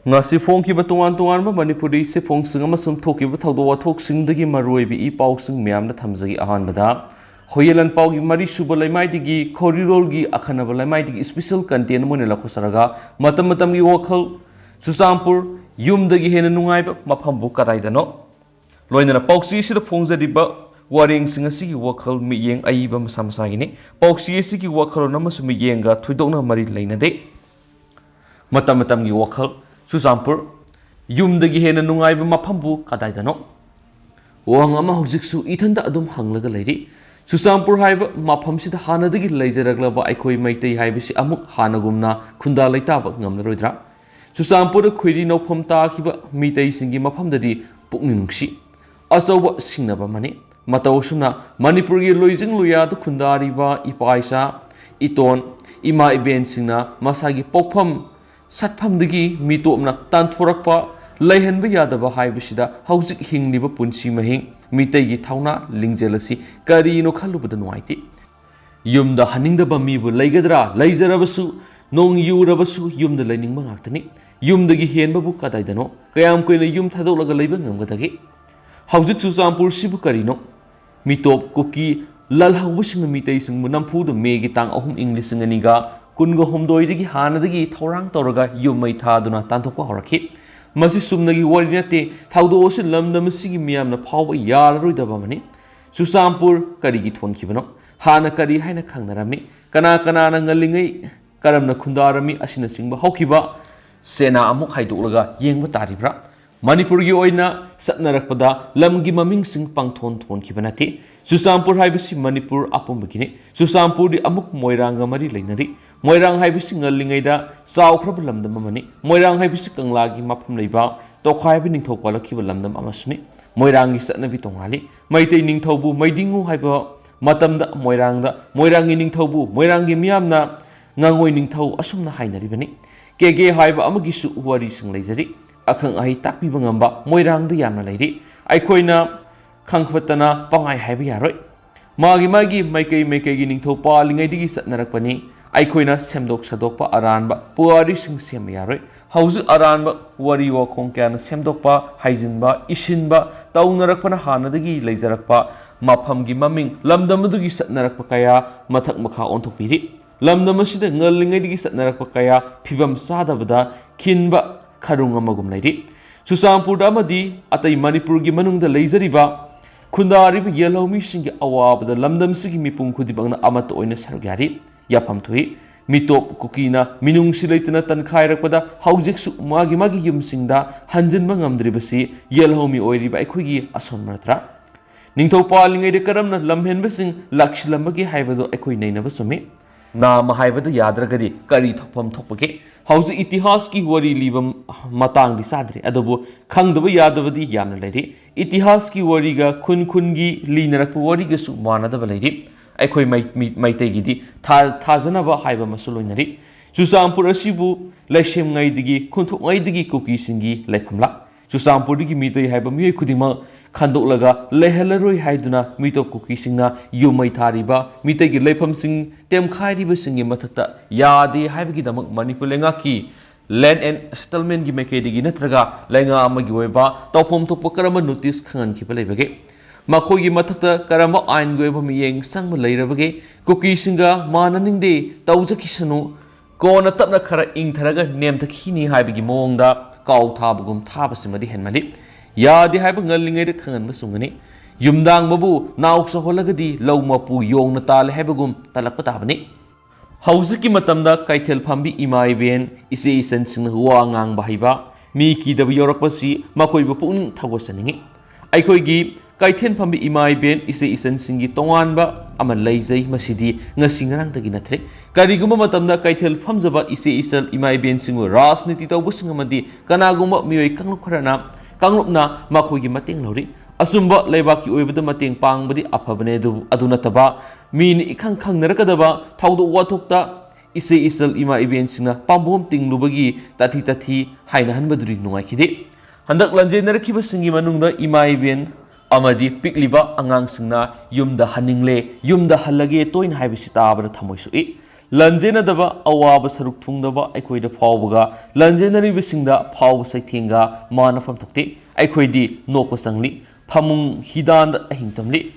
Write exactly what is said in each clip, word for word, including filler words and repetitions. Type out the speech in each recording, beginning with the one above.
ꯉꯁꯤ ꯐꯣꯡꯈꯤꯕ ꯇꯣꯉꯥꯟ ꯇꯣꯉꯥꯟꯕ ꯃꯅꯤꯄꯨꯔꯤ ꯆꯦꯐꯣꯡꯁꯤꯡ ꯑꯃꯁꯨꯡ ꯊꯣꯛꯈꯤꯕ ꯊꯧꯗꯣꯛ ꯋꯥꯊꯣꯛꯁꯤꯡꯗꯒꯤ ꯃꯔꯨꯑꯣꯏꯕ ꯏ ꯄꯥꯎꯁꯤꯡ ꯃꯌꯥꯝꯗ ꯊꯝꯖꯒꯦ꯫ ꯑꯍꯥꯟꯕꯗ, ꯍꯣꯌꯦ ꯂꯥꯟꯄꯥꯎꯒꯤ ꯃꯔꯤꯁꯨꯕ ꯂꯩꯃꯥꯏꯗꯒꯤ ꯈꯣꯔꯤꯔꯣꯜꯒꯤ ꯑꯈꯟꯅꯕ ꯂꯩꯃꯥꯏꯗꯒꯤ special content ꯑꯃ ꯑꯣꯏꯅ ꯂꯧꯈꯠꯆꯔꯒ, ꯃꯇꯝ ꯃꯇꯝꯒꯤ ꯋꯥꯈꯜ, ꯆꯨꯔꯆꯥꯟꯄꯨꯔ, ꯌꯨꯝꯗꯒꯤ ꯍꯦꯟꯅ ꯅꯨꯡꯉꯥꯏꯕ ꯃꯐꯝꯕꯨ ꯀꯗꯥꯏꯗꯅꯣ? ꯂꯣꯏꯅꯅ ꯄꯥꯎꯆꯦ ꯑꯁꯤꯗ ꯐꯣꯡꯖꯔꯤꯕ ꯋꯥꯔꯦꯡꯁꯤꯡ ꯑꯁꯤꯒꯤ ꯋꯥꯈꯜ ꯃꯤꯠꯌꯦꯡ ꯑꯏꯕ ꯃꯁꯥ ꯃꯁꯥꯒꯤꯅꯤ꯫ ꯄꯥꯎꯆꯦ ꯑꯁꯤꯒꯤ ꯋꯥꯈꯜꯂꯣꯟ ꯑꯃꯁꯨꯡ ꯃꯤꯠꯌꯦꯡꯒ ꯊꯣꯏꯗꯣꯛꯅ ꯃꯔꯤ ꯂꯩꯅꯗꯦ꯫ ꯃꯇꯝ ꯃꯇꯝꯒꯤ ꯋꯥꯈꯜ, ꯆꯨꯔꯆꯥꯟꯄꯨꯔ, ꯌꯨꯝꯗꯒꯤ ꯍꯦꯟꯅ ꯅꯨꯡꯉꯥꯏꯕ ꯃꯐꯝꯕꯨ ꯀꯗꯥꯏꯗꯅꯣ? ꯋꯥꯍꯪ ꯑꯃ ꯍꯧꯖꯤꯛꯁꯨ ꯏꯊꯟꯇ ꯑꯗꯨꯝ ꯍꯪꯂꯒ ꯂꯩꯔꯤ꯫ ꯆꯨꯔꯆꯥꯟꯄꯨꯔ ꯍꯥꯏꯕ ꯃꯐꯝꯁꯤꯗ ꯍꯥꯟꯅꯗꯒꯤ ꯂꯩꯖꯔꯛꯂꯕ ꯑꯩꯈꯣꯏ ꯃꯩꯇꯩ ꯍꯥꯏꯕꯁꯤ ꯑꯃꯨꯛ ꯍꯥꯟꯅꯒꯨꯝꯅ ꯈꯨꯟꯗꯥ ꯂꯩꯇꯥꯕ ꯉꯝꯂꯔꯣꯏꯗ꯭ꯔꯥ? ꯆꯨꯔꯆꯥꯟꯄꯨꯔꯗ ꯈꯣꯏꯔꯤ ꯅꯧꯐꯝ ꯇꯥꯈꯤꯕ ꯃꯤꯇꯩꯁꯤꯡꯒꯤ ꯃꯐꯝꯗꯗꯤ ꯄꯨꯛꯅꯤꯡ ꯅꯨꯡꯁꯤ, ꯑꯆꯧꯕ ꯁꯤꯡꯅꯕ ꯑꯃꯅꯤ꯫ ꯃꯇꯧ ꯑꯁꯨꯝꯅ ꯃꯅꯤꯄꯨꯔꯒꯤ ꯂꯣꯏꯖꯤꯡ ꯂꯣꯏꯌꯥꯗ ꯈꯨꯟꯗꯥꯔꯤꯕ ꯏꯄꯥ ꯏꯆꯥ, ꯏꯇꯣꯟ, ꯏꯃꯥ ꯏꯕꯦꯟꯁꯤꯡꯅ ꯃꯁꯥꯒꯤ ꯄꯣꯛꯐꯝ ꯁꯠꯐꯝꯗꯒꯤ ꯃꯤꯇꯣꯞꯅ ꯇꯥꯟꯊꯣꯔꯛꯄ, ꯂꯩꯍꯟꯕ ꯌꯥꯗꯕ ꯍꯥꯏꯕꯁꯤꯗ ꯍꯧꯖꯤꯛ ꯍꯤꯡꯂꯤꯕ ꯄꯨꯟꯁꯤ ꯃꯍꯤꯡ, ꯃꯤꯇꯩꯒꯤ ꯊꯧꯅꯥ ꯂꯤꯡꯖꯦꯜ ꯑꯁꯤ ꯀꯔꯤꯅꯣ ꯈꯜꯂꯨꯕꯗ ꯅꯨꯡꯉꯥꯏꯇꯦ꯫ ꯌꯨꯝꯗ ꯍꯟꯅꯤꯡꯗꯕ ꯃꯤꯕꯨ ꯂꯩꯒꯗ꯭ꯔꯥ? ꯂꯩꯖꯔꯕꯁꯨ, ꯅꯣꯡ ꯌꯨꯔꯕꯁꯨ ꯌꯨꯝꯗ ꯂꯩꯅꯤꯡꯕ ꯉꯥꯛꯇꯅꯤ꯫ ꯌꯨꯝꯗꯒꯤ ꯍꯦꯟꯕꯕꯨ ꯀꯗꯥꯏꯗꯅꯣ? ꯀꯌꯥꯝ ꯀꯨꯏꯅ ꯌꯨꯝ ꯊꯥꯗꯣꯛꯂꯒ ꯂꯩꯕ ꯉꯝꯒꯗꯒꯦ? ꯍꯧꯖꯤꯛ ꯆꯨꯔꯆꯥꯟꯄꯨꯔꯁꯤꯕꯨ ꯀꯔꯤꯅꯣ? ꯃꯤꯇꯣꯞ ꯀꯨꯀꯤ ꯂꯥꯜꯍꯧꯕꯁꯤꯡꯅ ꯃꯤꯇꯩꯁꯤꯡꯕꯨ ꯅꯝꯐꯨꯗ ꯃꯦꯒꯤ ꯇꯥꯡ ꯑꯍꯨꯝ ꯏꯪ ꯂꯤꯁꯤꯡ ꯑꯅꯤꯒ ꯀꯨꯟꯒ ꯍꯨꯝꯗꯣꯏꯗꯒꯤ ꯍꯥꯟꯅꯗꯒꯤ ꯊꯧꯔꯥꯡ ꯇꯧꯔꯒ ꯌꯨꯝ ꯃꯩ ꯊꯥꯗꯨꯅ ꯇꯥꯟꯊꯣꯛꯄ ꯍꯧꯔꯛꯈꯤ꯫ ꯃꯁꯤ ꯆꯨꯝꯅꯒꯤ ꯋꯥꯔꯤ ꯅꯠꯇꯦ꯫ ꯊꯧꯗꯣꯛ ꯑꯁꯤ ꯂꯝꯗꯝ ꯑꯁꯤꯒꯤ ꯃꯤꯌꯥꯝꯅ ꯐꯥꯎꯕ ꯌꯥꯔꯔꯣꯏꯗꯕ ꯑꯃꯅꯤ꯫ ꯆꯨꯔꯆꯥꯟꯄꯨꯔ ꯀꯔꯤꯒꯤ ꯊꯣꯟꯈꯤꯕꯅꯣ? ꯍꯥꯟꯅ ꯀꯔꯤ ꯍꯥꯏꯅ ꯈꯪꯅꯔꯝꯃꯤ? ꯀꯅꯥ ꯀꯅꯥꯅ ꯉꯜꯂꯤꯉꯩ ꯀꯔꯝꯅ ꯈꯨꯟꯗꯥꯔꯝꯃꯤ? ꯑꯁꯤꯅꯆꯤꯡꯕ ꯍꯧꯈꯤꯕ ꯆꯦꯅꯥ ꯑꯃꯨꯛ ꯍꯥꯏꯗꯣꯛꯂꯒ ꯌꯦꯡꯕ ꯇꯥꯔꯤꯕ꯭ꯔꯥ? ꯃꯅꯤꯄꯨꯔꯒꯤ ꯑꯣꯏꯅ ꯆꯠꯅꯔꯛꯄꯗ ꯂꯝꯒꯤ ꯃꯃꯤꯡꯁꯤꯡ ꯄꯪꯊꯣꯟ ꯊꯣꯟꯈꯤꯕ ꯅꯠꯇꯦ꯫ ꯆꯨꯔꯆꯥꯟꯄꯨꯔ ꯍꯥꯏꯕꯁꯤ ꯃꯅꯤꯄꯨꯔ ꯑꯄꯨꯝꯕꯒꯤꯅꯤ꯫ ꯆꯨꯔꯆꯥꯟꯄꯨꯔꯗꯤ ꯑꯃꯨꯛ ꯃꯣꯏꯔꯥꯡꯒ ꯃꯔꯤ ꯂꯩꯅꯔꯤ꯫ ꯃꯣꯏꯔꯥꯡ ꯍꯥꯏꯕꯁꯤ ꯉꯜꯂꯤꯉꯩꯗ ꯆꯥꯎꯈ꯭ꯔꯕ ꯂꯝꯗꯝ ꯑꯃꯅꯤ꯫ ꯃꯣꯏꯔꯥꯡ ꯍꯥꯏꯕꯁꯤ ꯀꯪꯂꯥꯒꯤ ꯃꯐꯝ ꯂꯩꯕ ꯇꯣꯈꯥꯏꯕ ꯅꯤꯡꯊꯧ ꯄꯥꯜꯂꯛꯈꯤꯕ ꯂꯝꯗꯝ ꯑꯃꯁꯨꯅꯤ꯫ ꯃꯣꯏꯔꯥꯡꯒꯤ ꯆꯠꯅꯕꯤ ꯇꯣꯉꯥꯜꯂꯤ꯫ ꯃꯩꯇꯩ ꯅꯤꯡꯊꯧꯕꯨ ꯃꯩꯗꯤꯡꯉꯨ ꯍꯥꯏꯕ ꯃꯇꯝꯗ ꯃꯣꯏꯔꯥꯡꯗ ꯃꯣꯏꯔꯥꯡꯒꯤ ꯅꯤꯡꯊꯧꯕꯨ, ꯃꯣꯏꯔꯥꯡꯒꯤ ꯃꯤꯌꯥꯝꯅ ꯉꯥꯉꯣꯏ ꯅꯤꯡꯊꯧ ꯑꯁꯨꯝꯅ ꯍꯥꯏꯅꯔꯤꯕꯅꯤ꯫ ꯀꯦꯒꯦ ꯍꯥꯏꯕ ꯑꯃꯒꯤꯁꯨ ꯋꯥꯔꯤꯁꯤꯡ ꯂꯩꯖꯔꯤ꯫ ꯑꯈꯪ ꯑꯍꯩ ꯇꯥꯛꯄꯤꯕ ꯉꯝꯕ ꯃꯣꯏꯔꯥꯡꯗ ꯌꯥꯝꯅ ꯂꯩꯔꯤ꯫ ꯑꯩꯈꯣꯏꯅ ꯈꯪꯐꯠꯇꯅ ꯄꯪꯍꯥꯏ ꯍꯥꯏꯕ ꯌꯥꯔꯣꯏ꯫ ꯃꯥꯒꯤ ꯃꯥꯒꯤ ꯃꯥꯏꯀꯩ ꯃꯥꯏꯀꯩꯒꯤ ꯅꯤꯡꯊꯧ ꯄꯥꯜꯂꯤꯉꯩꯗꯒꯤ ꯆꯠꯅꯔꯛꯄꯅꯤ꯫ ꯑꯩꯈꯣꯏꯅ ꯁꯦꯝꯗꯣꯛ ꯁꯥꯗꯣꯛꯄ ꯑꯔꯥꯟꯕ ꯄꯨꯋꯥꯔꯤꯁꯤꯡ ꯁꯦꯝꯕ ꯌꯥꯔꯣꯏ꯫ ꯍꯧꯖꯤꯛ ꯑꯔꯥꯟꯕ ꯋꯥꯔꯤ ꯋꯥꯈꯣꯡ ꯀꯌꯥꯅ ꯁꯦꯝꯗꯣꯛꯄ, ꯍꯩꯖꯤꯟꯕ, ꯏꯁꯤꯟꯕ ꯇꯧꯅꯔꯛꯄꯅ ꯍꯥꯟꯅꯗꯒꯤ ꯂꯩꯖꯔꯛꯄ ꯃꯐꯝꯒꯤ ꯃꯃꯤꯡ, ꯂꯝꯗꯝ ꯑꯗꯨꯒꯤ ꯆꯠꯅꯔꯛꯄ ꯀꯌꯥ ꯃꯊꯛ ꯃꯈꯥ ꯑꯣꯟꯊꯣꯛꯄꯤꯔꯤ꯫ ꯂꯝꯗꯝ ꯑꯁꯤꯗ ꯉꯜꯂꯤꯉꯩꯗꯒꯤ ꯆꯠꯅꯔꯛꯄ ꯀꯌꯥ ꯐꯤꯕꯝ ꯆꯥꯗꯕꯗ ꯈꯤꯟꯕ ꯈꯔꯨꯡ ꯑꯃꯒꯨꯝ ꯂꯩꯔꯤ꯫ ꯆꯨꯔꯆꯥꯟꯄꯨꯔꯗ ꯑꯃꯗꯤ ꯑꯇꯩ ꯃꯅꯤꯄꯨꯔꯒꯤ ꯃꯅꯨꯡꯗ ꯂꯩꯖꯔꯤꯕ ꯈꯨꯟꯗꯥꯔꯤꯕ ꯌꯦꯜꯍꯧꯃꯤꯁꯤꯡꯒꯤ ꯑꯋꯥꯕꯗ ꯂꯝꯗꯝꯁꯤꯒꯤ ꯃꯤꯄꯨꯝ ꯈꯨꯗꯤꯡꯃꯛꯅ ꯑꯃꯠꯇ ꯑꯣꯏꯅ ꯁꯔꯨꯛ ꯌꯥꯔꯤ, ꯌꯥꯐꯝ ꯊꯣꯛꯏ꯫ ꯃꯤꯇꯣꯞ ꯀꯨꯀꯤꯅ ꯃꯤꯅꯨꯡꯁꯤ ꯂꯩꯇꯅ ꯇꯟꯈꯥꯏꯔꯛꯄꯗ ꯍꯧꯖꯤꯛꯁꯨ ꯃꯥꯒꯤ ꯃꯥꯒꯤ ꯌꯨꯝꯁꯤꯡꯗ ꯍꯟꯖꯤꯟꯕ ꯉꯝꯗ꯭ꯔꯤꯕꯁꯤ ꯌꯦꯜꯍꯧꯃꯤ ꯑꯣꯏꯔꯤꯕ ꯑꯩꯈꯣꯏꯒꯤ ꯑꯁꯣꯟꯕ ꯅꯠꯇ꯭ꯔꯥ? ꯅꯤꯡꯊꯧ ꯄꯥꯜꯂꯤꯉꯩꯗ ꯀꯔꯝꯅ ꯂꯝꯍꯦꯟꯕꯁꯤꯡ ꯂꯥꯛꯁꯤꯜꯂꯝꯕꯒꯦ ꯍꯥꯏꯕꯗꯨ ꯑꯩꯈꯣꯏ ꯅꯩꯅꯕ ꯆꯨꯝꯃꯤ꯫ ꯅꯥꯝꯃ ꯍꯥꯏꯕꯗ ꯌꯥꯗ꯭ꯔꯒꯗꯤ ꯀꯔꯤ ꯊꯣꯛꯐꯝ ꯊꯣꯛꯄꯒꯦ? ꯍꯧꯖꯤꯛ ꯏꯇꯤꯍꯥꯁꯀꯤ ꯋꯥꯔꯤ ꯂꯤꯕ ꯃꯇꯥꯡꯗꯤ ꯆꯥꯗ꯭ꯔꯤ, ꯑꯗꯨꯕꯨ ꯈꯪꯗꯕ ꯌꯥꯗꯕꯗꯤ ꯌꯥꯝꯅ ꯂꯩꯔꯤ꯫ ꯏꯇꯤꯍꯥꯁꯀꯤ ꯋꯥꯔꯤꯒ ꯈꯨꯟ ꯈꯨꯟꯒꯤ ꯂꯤꯅꯔꯛꯄ ꯋꯥꯔꯤꯒꯁꯨ ꯃꯥꯟꯅꯗꯕ ꯂꯩꯔꯤ꯫ ꯑꯩꯈꯣꯏ ꯃꯩ-, ꯃꯤ-, ꯃꯩꯇꯩꯒꯤꯗꯤ ꯊꯥ-, ꯊꯥꯖꯅꯕ ꯍꯥꯏꯕ ꯑꯃꯁꯨ ꯂꯣꯏꯅꯔꯤ꯫ ꯆꯨꯔꯆꯥꯟꯄꯨꯔ ꯑꯁꯤꯕꯨ ꯂꯩꯁꯦꯝꯉꯩꯗꯒꯤ, ꯈꯨꯟꯊꯣꯛꯉꯩꯗꯒꯤ ꯀꯨꯀꯤꯁꯤꯡꯒꯤ ꯂꯩꯐꯝꯂꯥ? ꯆꯨꯔꯆꯥꯟꯄꯨꯔꯗꯒꯤ ꯃꯤꯇꯩ ꯍꯥꯏꯕ ꯃꯤꯑꯣꯏ ꯈꯨꯗꯤꯡꯃꯛ ꯈꯟꯗꯣꯛꯂꯒ ꯂꯩꯍꯜꯂꯔꯣꯏ ꯍꯥꯏꯗꯨꯅ ꯃꯤꯇꯣꯞ ꯀꯨꯀꯤꯁꯤꯡꯅ ꯌꯨꯝ ꯃꯩ ꯊꯥꯔꯤꯕ, ꯃꯤꯇꯩꯒꯤ ꯂꯩꯐꯝꯁꯤꯡ ꯇꯦꯝꯈꯥꯏꯔꯤꯕꯁꯤꯡꯒꯤ ꯃꯊꯛꯇ ꯌꯥꯗꯦ ꯍꯥꯏꯕꯒꯤꯗꯃꯛ ꯃꯅꯤꯄꯨꯔ ꯂꯩꯉꯥꯛꯀꯤ Land and Settlementꯒꯤ ꯃꯥꯏꯀꯩꯗꯒꯤ ꯅꯠꯇ꯭ꯔꯒ ꯂꯩꯉꯥꯛ ꯑꯃꯒꯤ ꯑꯣꯏꯕ ꯇꯧꯐꯝ ꯊꯣꯛꯄ ꯀꯔꯝꯕ ꯅꯣꯇꯤꯁ ꯈꯪꯍꯟꯈꯤꯕ ꯂꯩꯕꯒꯦ? ꯃꯈꯣꯏꯒꯤ ꯃꯊꯛꯇ ꯀꯔꯝꯕ ꯑꯥꯏꯟꯒꯤ ꯑꯣꯏꯕ ꯃꯤꯠꯌꯦꯡ ꯆꯪꯕ ꯂꯩꯔꯕꯒꯦ? ꯀꯨꯀꯤꯁꯤꯡꯒ ꯃꯥꯟꯅꯅꯤꯡꯗꯦ, ꯇꯧꯖꯈꯤꯁꯅꯨ, ꯀꯣꯟꯅ ꯇꯞꯅ ꯈꯔ ꯏꯪꯊꯔꯒ ꯅꯦꯝꯊꯈꯤꯅꯤ ꯍꯥꯏꯕꯒꯤ ꯃꯑꯣꯡꯗ ꯀꯥꯎ ꯊꯥꯕꯒꯨꯝ ꯊꯥꯕꯁꯤꯃꯗꯤ ꯍꯦꯟꯃꯜꯂꯤ꯫ ꯌꯥꯗꯦ ꯍꯥꯏꯕ ꯉꯜꯂꯤꯉꯩꯗ ꯈꯪꯍꯟꯕ ꯆꯨꯝꯒꯅꯤ꯫ ꯌꯨꯝꯗꯥꯡꯕꯕꯨ ꯅꯥꯎ ꯆꯥꯎꯍꯜꯂꯒꯗꯤ ꯂꯧ ꯃꯄꯨ ꯌꯣꯡꯅ ꯇꯥꯜꯂꯦ ꯍꯥꯏꯕꯒꯨꯝ ꯇꯥꯜꯂꯛꯄ ꯇꯥꯕꯅꯤ꯫ ꯍꯧꯖꯤꯛꯀꯤ ꯃꯇꯝꯗ ꯀꯩꯊꯦꯜ ꯐꯝꯕꯤ ꯏꯃꯥ ꯏꯕꯦꯟ, ꯏꯆꯦ ꯏꯆꯟꯁꯤꯡꯅ ꯋꯥ ꯉꯥꯡꯕ ꯍꯩꯕ, ꯃꯤ ꯀꯤꯗꯕ ꯌꯧꯔꯛꯄꯁꯤ ꯃꯈꯣꯏꯕꯨ ꯄꯨꯛꯅꯤꯡ ꯊꯧꯒꯠꯆꯅꯤꯡꯏ꯫ ꯑꯩꯈꯣꯏꯒꯤ ꯀꯩꯊꯦꯜ ꯐꯝꯕꯤ ꯏꯃꯥ ꯏꯕꯦꯟ, ꯏꯆꯦ ꯏꯆꯟꯁꯤꯡꯒꯤ ꯇꯣꯉꯥꯟꯕ ꯑꯃ ꯂꯩꯖꯩ꯫ ꯃꯁꯤꯗꯤ ꯉꯁꯤ ꯉꯔꯥꯡꯗꯒꯤ ꯅꯠꯇ꯭ꯔꯦ꯫ ꯀꯔꯤꯒꯨꯝꯕ ꯃꯇꯝꯗ ꯀꯩꯊꯦꯜ ꯐꯝꯖꯕ ꯏꯆꯦ ꯏꯆꯜ ꯏꯃꯥ ꯏꯕꯦꯟꯁꯤꯡꯕꯨ ꯔꯥꯖꯅꯤꯇꯤ ꯇꯧꯕꯁꯤꯡ ꯑꯃꯗꯤ ꯀꯅꯥꯒꯨꯝꯕ ꯃꯤꯑꯣꯏ ꯀꯥꯡꯂꯨꯞ ꯈꯔꯅ, ꯀꯥꯡꯂꯨꯞꯅ ꯃꯈꯣꯏꯒꯤ ꯃꯇꯦꯡ ꯂꯧꯔꯤ꯫ ꯑꯆꯨꯝꯕ ꯂꯩꯕꯥꯛꯀꯤ ꯑꯣꯏꯕꯗ ꯃꯇꯦꯡ ꯄꯥꯡꯕꯗꯤ ꯑꯐꯕꯅꯦ, ꯑꯗꯨꯕꯨ ꯑꯗꯨ ꯅꯠꯇꯕ ꯃꯤꯅ ꯏꯈꯪ ꯈꯪꯅꯔꯛꯀꯗꯕ ꯊꯧꯗꯣꯛ ꯋꯥꯊꯣꯛꯇ ꯏꯆꯦ ꯏꯆꯜ ꯏꯃꯥ ꯏꯕꯦꯟꯁꯤꯡꯅ ꯄꯥꯝꯕꯣꯝ ꯇꯤꯡꯂꯨꯕꯒꯤ ꯇꯥꯊꯤ ꯇꯥꯊꯤ ꯍꯥꯏꯅꯍꯟꯕꯗꯨꯗꯤ ꯅꯨꯡꯉꯥꯏꯈꯤꯗꯦ꯫ ꯍꯟꯗꯛ ꯂꯥꯟꯖꯦꯟꯅꯔꯛꯈꯤꯕꯁꯤꯡꯒꯤ ꯃꯅꯨꯡꯗ ꯏꯃꯥ ꯏꯕꯦꯟ ꯑꯃꯗꯤ ꯄꯤꯛꯂꯤꯕ ꯑꯉꯥꯡꯁꯤꯡꯅ "ꯌꯨꯝꯗ ꯍꯟꯅꯤꯡꯂꯦ, ꯌꯨꯝꯗ ꯍꯜꯂꯒꯦ" ꯇꯣꯏꯅ ꯍꯥꯏꯕꯁꯤ ꯇꯥꯕꯗ ꯊꯃꯣꯏ ꯁꯣꯛꯏ꯫ ꯂꯟꯖꯦꯟꯅꯗꯕ ꯑꯋꯥꯕ ꯁꯔꯨꯛ ꯊꯨꯡꯗꯕ ꯑꯩꯈꯣꯏꯗ ꯐꯥꯎꯕꯒ ꯂꯟꯖꯦꯟꯅꯔꯤꯕꯁꯤꯡꯗ ꯐꯥꯎꯕ ꯆꯩꯊꯦꯡꯒ ꯃꯥꯟꯅꯐꯝ ꯊꯣꯛꯇꯦ꯫ ꯑꯩꯈꯣꯏꯗꯤ ꯅꯣꯛꯄ ꯆꯪꯂꯤ, ꯐꯃꯨꯡ ꯍꯤꯗꯥꯟꯗ ꯑꯍꯤꯡ ꯇꯝꯂꯤ,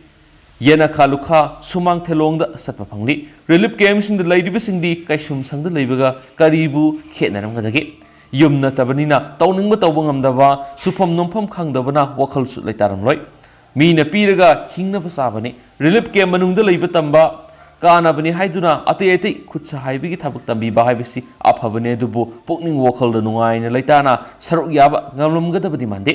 ꯌꯦꯅꯈꯥ ꯂꯨꯈꯥ ꯁꯨꯃꯥꯡ ꯊꯦꯂꯣꯡꯗ ꯆꯠꯄ ꯐꯪꯂꯤ꯫ ꯔꯤꯂꯤꯐ ꯀꯦꯝꯞꯁꯤꯡꯗ ꯂꯩꯔꯤꯕꯁꯤꯡꯗꯤ ꯀꯩꯁꯨꯝ ꯁꯪꯗ ꯂꯩꯕꯒ ꯀꯔꯤꯕꯨ ꯈꯦꯠꯅꯔꯝꯒꯗꯒꯦ? ꯌꯨꯝ ꯅꯠꯇꯕꯅꯤꯅ ꯇꯧꯅꯤꯡꯕ ꯇꯧꯕ ꯉꯝꯗꯕ, ꯁꯨꯐꯝ ꯅꯣꯝꯐꯝ ꯈꯪꯗꯕꯅ ꯋꯥꯈꯜꯁꯨ ꯂꯩꯇꯥꯔꯝꯂꯣꯏ꯫ ꯃꯤꯅ ꯄꯤꯔꯒ ꯍꯤꯡꯅꯕ ꯆꯥꯕꯅꯤ꯫ ꯔꯤꯂꯤꯐ ꯀꯦꯝꯞ ꯃꯅꯨꯡꯗ ꯂꯩꯕ ꯇꯝꯕ ꯀꯥꯟꯅꯕꯅꯤ ꯍꯥꯏꯗꯨꯅ ꯑꯇꯩ ꯑꯇꯩ ꯈꯨꯠ ꯁꯥ ꯍꯩꯕꯒꯤ ꯊꯕꯛ ꯇꯝꯕꯤꯕ ꯍꯥꯏꯕꯁꯤ ꯑꯐꯕꯅꯤ, ꯑꯗꯨꯕꯨ ꯄꯨꯛꯅꯤꯡ ꯋꯥꯈꯜꯗ ꯅꯨꯡꯉꯥꯏꯅ ꯂꯩꯇꯥꯅ ꯁꯔꯨꯛ ꯌꯥꯕ ꯉꯝꯂꯝꯒꯗꯕꯗꯤ ꯃꯥꯟꯗꯦ꯫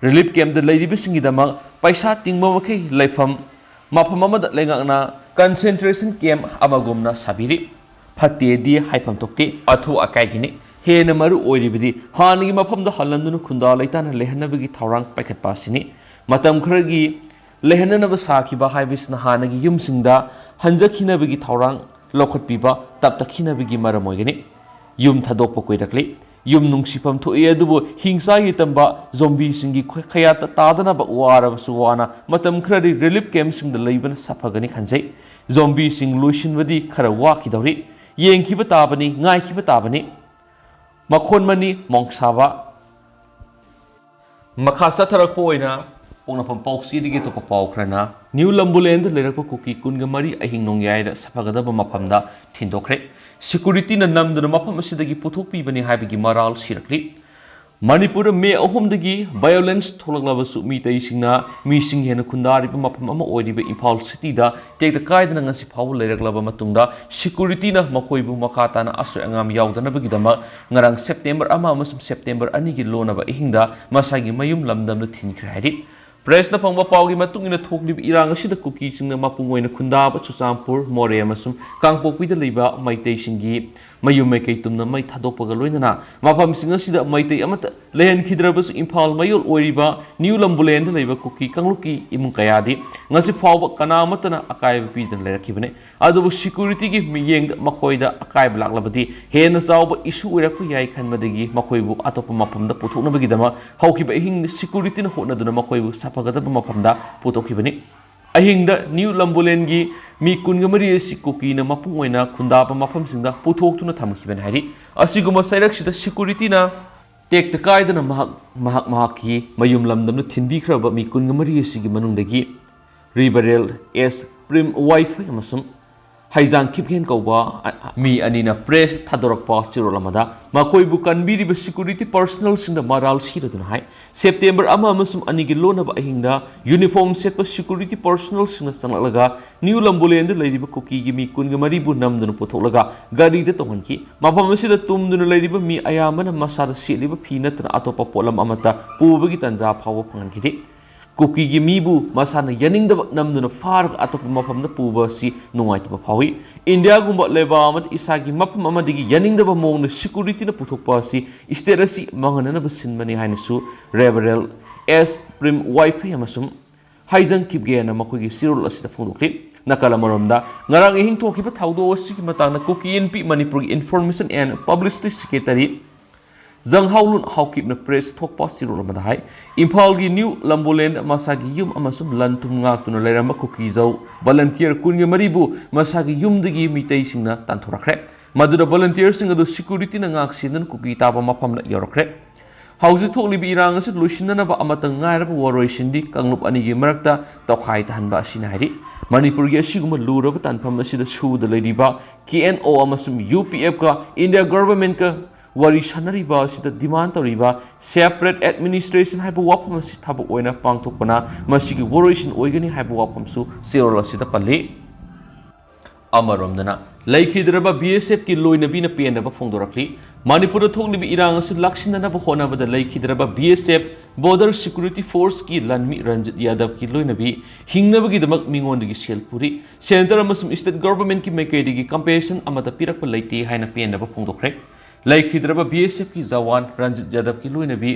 ꯔꯤꯂꯤꯐ ꯀꯦꯝꯞꯇ ꯂꯩꯔꯤꯕꯁꯤꯡꯒꯤꯗꯃꯛ ꯄꯩꯁꯥ ꯇꯤꯡꯕ ꯃꯈꯩ ꯂꯩꯐꯝ ꯃꯐꯝ ꯑꯃꯗ ꯂꯩꯉꯥꯛꯅ ꯀꯟꯁꯦꯟꯇ꯭ꯔꯦꯁꯟ ꯀꯦꯝꯞ ꯑꯃꯒꯨꯝꯅ ꯁꯥꯕꯤꯔꯤ꯫ ꯐꯠꯇꯦꯗꯤ ꯍꯥꯏꯐꯝ ꯊꯣꯛꯇꯦ, ꯑꯊꯨ ꯑꯀꯥꯏꯒꯤꯅꯤ꯫ ꯍꯦꯟꯅ ꯃꯔꯨ ꯑꯣꯏꯔꯤꯕꯗꯤ ꯍꯥꯟꯅꯒꯤ ꯃꯐꯝꯗ ꯍꯜꯍꯟꯗꯨꯅ ꯈꯨꯟꯗꯥ ꯂꯩꯇꯥꯅ ꯂꯩꯍꯟꯅꯕꯒꯤ ꯊꯧꯔꯥꯡ ꯄꯥꯏꯈꯠꯄ ꯑꯁꯤꯅꯤ꯫ ꯃꯇꯝ ꯈꯔꯒꯤ ꯂꯩꯍꯟꯅꯅꯕ ꯁꯥꯈꯤꯕ ꯍꯥꯏꯕꯁꯤꯅ ꯍꯥꯟꯅꯒꯤ ꯌꯨꯝꯁꯤꯡꯗ ꯍꯟꯖꯈꯤꯅꯕꯒꯤ ꯊꯧꯔꯥꯡ ꯂꯧꯈꯠꯄꯤꯕ ꯇꯞꯇꯛꯈꯤꯅꯕꯒꯤ ꯃꯔꯝ ꯑꯣꯏꯒꯅꯤ꯫ ꯌꯨꯝ ꯊꯥꯗꯣꯛꯄ ꯀꯨꯏꯔꯛꯂꯤ꯫ ꯌꯨꯝ ꯅꯨꯡꯁꯤꯐꯝ ꯊꯣꯛꯏ, ꯑꯗꯨꯕꯨ ꯍꯤꯡꯆꯥꯏꯒꯤ ꯇꯝꯕ ꯖꯣꯝꯕꯤꯁꯤꯡꯒꯤ ꯈꯨ-, ꯈꯌꯥꯠꯇ ꯇꯥꯗꯅꯕ ꯋꯥꯔꯕꯁꯨ ꯋꯥꯅ ꯃꯇꯝ ꯈꯔꯗꯤ ꯔꯤꯂꯤꯐ ꯀꯦꯝꯞꯁꯤꯡꯗ ꯂꯩꯕꯅ ꯁꯥꯐꯒꯅꯤ ꯈꯟꯖꯩ꯫ ꯖꯣꯝꯕꯤꯁꯤꯡ ꯂꯣꯏꯁꯤꯟꯕꯗꯤ ꯈꯔ ꯋꯥꯈꯤꯗꯧꯔꯤ꯫ ꯌꯦꯡꯈꯤꯕ ꯇꯥꯕꯅꯤ, ꯉꯥꯏꯈꯤꯕ ꯇꯥꯕꯅꯤ꯫ ꯃꯈꯣꯟ ꯃꯅꯤ ꯃꯣꯡꯁꯥꯕ꯫ ꯃꯈꯥ ꯆꯠꯊꯔꯛꯄ ꯑꯣꯏꯅ ꯄꯣꯛꯅꯐꯝ ꯄꯥꯎꯆꯦꯗꯒꯤ ꯑꯇꯣꯞꯄ ꯄꯥꯎ ꯈꯔꯅ, ꯅ꯭ꯌꯨ ꯂꯝꯕꯨꯂꯦꯟꯗ ꯂꯩꯔꯛꯄ ꯀꯨꯀꯤ ꯀꯨꯟꯒ ꯃꯔꯤ ꯑꯍꯤꯡ ꯅꯣꯡꯌꯥꯏꯗ ꯁꯥꯐꯒꯗꯕ ꯃꯐꯝꯗ ꯊꯤꯟꯗꯣꯛꯈ꯭ꯔꯦ꯫ ꯁꯦꯀꯨꯔꯤꯇꯤꯅ ꯅꯝꯗꯨꯅ ꯃꯐꯝ ꯑꯁꯤꯗꯒꯤ ꯄꯨꯊꯣꯛꯄꯤꯕꯅꯤ ꯍꯥꯏꯕꯒꯤ ꯃꯔꯥꯜ ꯁꯤꯔꯛꯂꯤ꯫ ꯃꯅꯤꯄꯨꯔꯗ ꯃꯦ ꯑꯍꯨꯝꯗꯒꯤ ꯚꯥꯏꯑꯣꯂꯦꯟꯁ ꯊꯣꯛꯂꯛꯂꯕꯁꯨ ꯃꯤꯇꯩꯁꯤꯡꯅ ꯃꯤꯁꯤꯡ ꯍꯦꯟꯅ ꯈꯨꯟꯗꯥꯔꯤꯕ ꯃꯐꯝ ꯑꯃ ꯑꯣꯏꯔꯤꯕ ꯏꯝꯐꯥꯜ ꯁꯤꯇꯤꯗ ꯇꯦꯛꯇ ꯀꯥꯏꯗꯅ ꯉꯁꯤ ꯐꯥꯎꯕ ꯂꯩꯔꯛꯂꯕ ꯃꯇꯨꯡꯗ, ꯁꯦꯀꯨꯔꯤꯇꯤꯅ ꯃꯈꯣꯏꯕꯨ ꯃꯈꯥ ꯇꯥꯅ ꯑꯁꯣꯏ ꯑꯉꯥꯝ ꯌꯥꯎꯗꯅꯕꯒꯤꯗꯃꯛ ꯉꯔꯥꯡ ꯁꯦꯞꯇꯦꯝꯕꯔ ꯑꯃ ꯑꯃꯁꯨꯡ ꯁꯦꯞꯇꯦꯝꯕꯔ ꯑꯅꯤꯒꯤ ꯂꯣꯟꯅꯕ ꯑꯍꯤꯡꯗ ꯃꯁꯥꯒꯤ ꯃꯌꯨꯝ ꯂꯝꯗꯝꯗ ꯊꯤꯟꯈ꯭ꯔꯦ ꯍꯥꯏꯔꯤ꯫ ꯄ꯭ꯔꯦꯁꯅ ꯐꯪꯕ ꯄꯥꯎꯒꯤ ꯃꯇꯨꯡ ꯏꯟꯅ, ꯊꯣꯛꯂꯤꯕ ꯏꯔꯥꯡ ꯑꯁꯤꯗ ꯀꯨꯀꯤꯁꯤꯡꯅ ꯃꯄꯨꯡ ꯑꯣꯏꯅ ꯈꯨꯟꯗꯥꯕ ꯆꯨꯔꯆꯥꯟꯄꯨꯔ, ꯃꯣꯔꯦ ꯑꯃꯁꯨꯡ ꯀꯥꯡꯄꯣꯛꯄꯤꯗ ꯂꯩꯕ ꯃꯩꯇꯩꯁꯤꯡꯒꯤ ꯃꯌꯨꯝ ꯃꯩꯀꯩ ꯇꯨꯝꯅ ꯃꯩ ꯊꯥꯗꯣꯛꯄꯒ ꯂꯣꯏꯅꯅ ꯃꯐꯝꯁꯤꯡ ꯑꯁꯤꯗ ꯃꯩꯇꯩ ꯑꯃꯠꯇ ꯂꯩꯍꯟꯈꯤꯗ꯭ꯔꯕꯁꯨ, ꯏꯝꯐꯥꯜ ꯃꯌꯣꯜ ꯑꯣꯏꯔꯤꯕ ꯅ꯭ꯌꯨ ꯂꯝꯕꯨꯂꯦꯟꯗ ꯂꯩꯕ ꯀꯨꯀꯤ ꯀꯥꯡꯂꯨꯞꯀꯤ ꯏꯃꯨꯡ ꯀꯌꯥꯗꯤ ꯉꯁꯤ ꯐꯥꯎꯕ ꯀꯅꯥ ꯑꯃꯠꯇꯅ ꯑꯀꯥꯏꯕ ꯄꯤꯗꯅ ꯂꯩꯔꯛꯈꯤꯕꯅꯤ꯫ ꯑꯗꯨꯕꯨ ꯁꯦꯀꯨꯔꯤꯇꯤꯒꯤ ꯃꯤꯠꯌꯦꯡꯗ ꯃꯈꯣꯏꯗ ꯑꯀꯥꯏꯕ ꯂꯥꯛꯂꯕꯗꯤ ꯍꯦꯟꯅ ꯆꯥꯎꯕ ꯏꯁꯨ ꯑꯣꯏꯔꯛꯄ ꯌꯥꯏ ꯈꯟꯕꯗꯒꯤ ꯃꯈꯣꯏꯕꯨ ꯑꯇꯣꯞꯄ ꯃꯐꯝꯗ ꯄꯨꯊꯣꯛꯅꯕꯒꯤꯗꯃꯛ ꯍꯧꯈꯤꯕ ꯑꯍꯤꯡ ꯁꯦꯀꯨꯔꯤꯇꯤꯅ ꯍꯣꯠꯅꯗꯨꯅ ꯃꯈꯣꯏꯕꯨ ꯁꯥꯐꯒꯗꯕ ꯃꯐꯝꯗ ꯄꯨꯊꯣꯛꯈꯤꯕꯅꯤ꯫ ꯑꯍꯤꯡꯗ ꯅ꯭ꯌꯨ ꯂꯝꯕꯣꯂꯦꯟꯒꯤ ꯃꯤ ꯀꯨꯟꯒ ꯃꯔꯤ ꯑꯁꯤ ꯀꯨꯀꯤꯅ ꯃꯄꯨꯡ ꯑꯣꯏꯅ ꯈꯨꯟꯗꯥꯕ ꯃꯐꯝꯁꯤꯡꯗ ꯄꯨꯊꯣꯛꯇꯨꯅ ꯊꯝꯈꯤꯕꯅꯤ ꯍꯥꯏꯔꯤ꯫ ꯑꯁꯤꯒꯨꯝꯕ ꯆꯩꯔꯛꯁꯤꯗ ꯁꯦꯀ꯭ꯌꯨꯔꯤꯇꯤꯅ ꯇꯦꯛꯇ ꯀꯥꯏꯗꯅ ꯃꯍꯥꯛ ꯃꯍꯥꯛ ꯃꯍꯥꯛꯀꯤ ꯃꯌꯨꯝ ꯂꯝꯗꯝꯗ ꯊꯤꯟꯕꯤꯈ꯭ꯔꯕ ꯃꯤ ꯀꯨꯟꯒ ꯃꯔꯤ ꯑꯁꯤꯒꯤ ꯃꯅꯨꯡꯗꯒꯤ ꯔꯤꯕꯔꯦꯜ ꯑꯦꯁ ꯄ꯭ꯔꯤꯝ ꯋꯥꯏꯐꯩ ꯑꯃꯁꯨꯡ ꯍꯩꯖꯥꯡ ꯈꯤꯞꯒꯦꯟ ꯀꯧꯕ ꯃꯤ ꯑꯅꯤꯅ ꯄ꯭ꯔꯦꯁ ꯊꯥꯗꯣꯔꯛꯄ ꯆꯦꯔꯣꯜ ꯑꯃꯗ ꯃꯈꯣꯏꯕꯨ ꯀꯟꯕꯤꯔꯤꯕ ꯁꯦꯀ꯭ꯌꯨꯔꯤꯇꯤ ꯄꯔꯁꯅꯦꯜꯁꯤꯡꯗ ꯃꯔꯥꯜ ꯁꯤꯔꯗꯨꯅ ꯍꯥꯏ, ꯁꯦꯞꯇꯦꯝꯕꯔ ꯑꯃ ꯑꯃꯁꯨꯡ ꯑꯅꯤꯒꯤ ꯂꯣꯟꯅꯕ ꯑꯍꯤꯡꯗ ꯌꯨꯅꯤꯐꯣꯔꯝ ꯁꯦꯠꯄ ꯁꯦꯀ꯭ꯌꯨꯔꯤꯇꯤ ꯄꯔꯁꯅꯦꯜꯁꯤꯡꯅ ꯆꯪꯂꯛꯂꯒ ꯅ꯭ꯌꯨ ꯂꯝꯕꯣꯂꯦꯟꯗ ꯂꯩꯔꯤꯕ ꯀꯨꯀꯤꯒꯤ ꯃꯤ ꯀꯨꯟꯒ ꯃꯔꯤꯕꯨ ꯅꯝꯗꯨꯅ ꯄꯨꯊꯣꯛꯂꯒ ꯒꯥꯔꯤꯗ ꯇꯣꯡꯍꯟꯈꯤ꯫ ꯃꯐꯝ ꯑꯁꯤꯗ ꯇꯨꯝꯗꯨꯅ ꯂꯩꯔꯤꯕ ꯃꯤ ꯑꯌꯥꯝꯕꯅ ꯃꯁꯥꯗ ꯁꯦꯠꯂꯤꯕ ꯐꯤ ꯅꯠꯇꯅ ꯑꯇꯣꯞꯄ ꯄꯣꯠꯂꯝ ꯑꯃꯠꯇ ꯄꯨꯕꯒꯤ ꯇꯥꯟꯖꯥ ꯐꯥꯎꯕ ꯐꯪꯍꯟꯈꯤꯗꯦ꯫ ꯀꯨꯀꯤꯒꯤ ꯃꯤꯕꯨ ꯃꯁꯥꯅ ꯌꯥꯅꯤꯡꯗꯕ ꯅꯝꯗꯨꯅ ꯐꯥꯔꯒ ꯑꯇꯣꯞꯄ ꯃꯐꯝꯗ ꯄꯨꯕ ꯑꯁꯤ ꯅꯨꯡꯉꯥꯏꯇꯕ ꯐꯥꯎꯏ꯫ ꯏꯟꯗꯤꯌꯥꯒꯨꯝꯕ ꯂꯩꯕꯥꯛ ꯑꯃꯗ ꯏꯁꯥꯒꯤ ꯃꯐꯝ ꯑꯃꯗꯒꯤ ꯌꯥꯅꯤꯡꯗꯕ ꯃꯑꯣꯡꯗ ꯁꯦꯀ꯭ꯌꯨꯔꯤꯇꯤꯅ ꯄꯨꯊꯣꯛꯄ ꯑꯁꯤ ꯁ꯭ꯇꯦꯠ ꯑꯁꯤ ꯃꯥꯡꯍꯟꯅꯅꯕ ꯁꯤꯟꯕꯅꯤ ꯍꯥꯏꯅꯁꯨ ꯔꯦꯕꯔꯦꯜ ꯑꯦꯁ ꯄ꯭ꯔꯤꯝ ꯋꯥꯏꯐꯩ ꯑꯃꯁꯨꯡ ꯍꯥꯏꯖꯪ ꯀꯤꯞꯒꯦꯅ ꯃꯈꯣꯏꯒꯤ ꯆꯦꯔꯣꯜ ꯑꯁꯤꯗ ꯐꯣꯡꯗꯣꯛꯂꯤ꯫ ꯅꯥꯀꯜ ꯑꯃꯔꯣꯝꯗ, ꯉꯔꯥꯡ ꯑꯍꯤꯡ ꯊꯣꯛꯈꯤꯕ ꯊꯧꯗꯣꯛ ꯑꯁꯤꯒꯤ ꯃꯇꯥꯡꯗ ꯀꯨꯀꯤ ꯏꯟꯄꯤ ꯃꯅꯤꯄꯨꯔꯒꯤ ꯏꯟꯐꯣꯔꯃꯦꯁꯟ ꯑꯦꯟ ꯄꯕ꯭ꯂꯤꯁꯤꯇꯤ ꯁꯦꯀ꯭ꯔꯦꯇꯔꯤ ꯖꯪꯍꯥꯎꯂꯨꯟ ꯍꯥꯎꯀꯤꯞꯅ ꯄ꯭ꯔꯦꯁ ꯊꯣꯛꯄ ꯆꯦꯔꯣꯜ ꯑꯃꯗ ꯍꯥꯏ, ꯏꯝꯐꯥꯜꯒꯤ ꯅ꯭ꯌꯨ ꯂꯝꯕꯣꯂꯦꯟꯗ ꯃꯁꯥꯒꯤ ꯌꯨꯝ ꯑꯃꯁꯨꯡ ꯂꯟ ꯊꯨꯝ ꯉꯥꯛꯇꯨꯅ ꯂꯩꯔꯝꯕ ꯀꯨꯀꯤꯖꯧ ꯚꯣꯂꯟꯇꯤꯌꯔ ꯀꯨꯟꯒ ꯃꯔꯤꯕꯨ ꯃꯁꯥꯒꯤ ꯌꯨꯝꯗꯒꯤ ꯃꯤꯇꯩꯁꯤꯡꯅ ꯇꯥꯟꯊꯣꯔꯛꯈ꯭ꯔꯦ꯫ ꯃꯗꯨꯗ ꯚꯣꯂꯟꯇꯤꯌꯔꯁꯤꯡ ꯑꯗꯨ ꯁꯦꯀ꯭ꯌꯨꯔꯤꯇꯤꯅ ꯉꯥꯛ ꯁꯦꯟꯗꯨꯅ ꯀꯨꯀꯤ ꯇꯥꯕ ꯃꯐꯝꯗ ꯌꯧꯔꯛꯈ꯭ꯔꯦ꯫ ꯍꯧꯖꯤꯛ ꯊꯣꯛꯂꯤꯕ ꯏꯔꯥꯡ ꯑꯁꯤ ꯂꯣꯏꯁꯤꯟꯅꯅꯕ ꯑꯃꯠꯇ ꯉꯥꯏꯔꯕ ꯋꯥꯔꯣꯏꯁꯤꯟꯗꯤ ꯀꯥꯡꯂꯨꯞ ꯑꯅꯤꯒꯤ ꯃꯔꯛꯇ ꯇꯧꯈꯥꯏ ꯇꯥꯍꯟꯕ ꯑꯁꯤꯅꯤ ꯍꯥꯏꯔꯤ꯫ ꯃꯅꯤꯄꯨꯔꯒꯤ ꯑꯁꯤꯒꯨꯝꯕ ꯂꯨꯔꯕ ꯇꯥꯟꯐꯝ ꯑꯁꯤꯗ ꯁꯨꯗ ꯂꯩꯔꯤꯕ ꯀꯦ ꯑꯦꯟ ꯑꯣ ꯑꯃꯁꯨꯡ ꯌꯨ ꯄꯤ ꯑꯦꯐꯀ ꯏꯟꯗꯤꯌꯥ ꯒꯚꯔꯟꯃꯦꯟꯠꯀ ꯋꯥꯔꯤ ꯁꯥꯟꯅꯔꯤꯕ ꯑꯁꯤꯗ ꯗꯤꯃꯥꯟ ꯇꯧꯔꯤꯕ ꯁꯦꯄꯔꯦꯠ ꯑꯦꯗꯃꯤꯅꯤꯁꯇ꯭ꯔꯦꯁꯟ ꯍꯥꯏꯕ ꯋꯥꯐꯝ ꯑꯁꯤ ꯊꯕꯛ ꯑꯣꯏꯅ ꯄꯥꯡꯊꯣꯛꯄꯅ ꯃꯁꯤꯒꯤ ꯋꯥꯔꯣꯏꯁꯤꯟ ꯑꯣꯏꯒꯅꯤ ꯍꯥꯏꯕ ꯋꯥꯐꯝꯁꯨ ꯆꯦꯔꯣꯜ ꯑꯁꯤꯗ ꯄꯜꯂꯤ꯫ ꯑꯃꯔꯣꯝꯗꯅ, ꯂꯩꯈꯤꯗ꯭ꯔꯕ ꯕꯤ ꯑꯦꯁ ꯑꯦꯐꯀꯤ ꯂꯣꯏꯅꯕꯤꯅ ꯄꯦꯟꯗꯕ ꯐꯣꯡꯗꯣꯔꯛꯂꯤ꯫ ꯃꯅꯤꯄꯨꯔꯗ ꯊꯣꯛꯂꯤꯕ ꯏꯔꯥꯡ ꯑꯁꯤ ꯂꯥꯛꯁꯤꯟꯅꯅꯕ ꯍꯣꯠꯅꯕꯗ ꯂꯩꯈꯤꯗ꯭ꯔꯕ ꯕꯤ ꯑꯦꯁ ꯑꯦꯐ ꯕꯣꯔꯗꯔ ꯁꯦꯀ꯭ꯌꯨꯔꯤꯇꯤ ꯐꯣꯔꯁꯀꯤ ꯂꯥꯟꯃꯤ ꯔꯟꯖꯤꯠ ꯌꯥꯗꯕꯀꯤ ꯂꯣꯏꯅꯕꯤ ꯍꯤꯡꯅꯕꯒꯤꯗꯃꯛ ꯃꯤꯉꯣꯟꯗꯒꯤ ꯁꯦꯜ ꯄꯨꯔꯤ꯫ ꯁꯦꯟꯇꯔ ꯑꯃꯁꯨꯡ ꯁ꯭ꯇꯦꯠ ꯒꯚꯔꯟꯃꯦꯟꯠꯀꯤ ꯃꯥꯏꯀꯩꯗꯒꯤ ꯀꯝꯄꯦꯟꯁꯦꯁꯟ ꯑꯃꯠꯇ ꯄꯤꯔꯛꯄ ꯂꯩꯇꯦ ꯍꯥꯏꯅ ꯄꯦꯟꯗꯕ ꯐꯣꯡꯗꯣꯛꯈ꯭ꯔꯦ꯫ ꯂꯩꯈꯤꯗ꯭ꯔꯕ ꯕꯤ ꯑꯦꯁ ꯑꯦꯐꯀꯤ ꯖꯋꯥꯟ ꯔꯟꯖꯤꯠ ꯌꯥꯗꯕꯀꯤ ꯂꯣꯏꯅꯕꯤ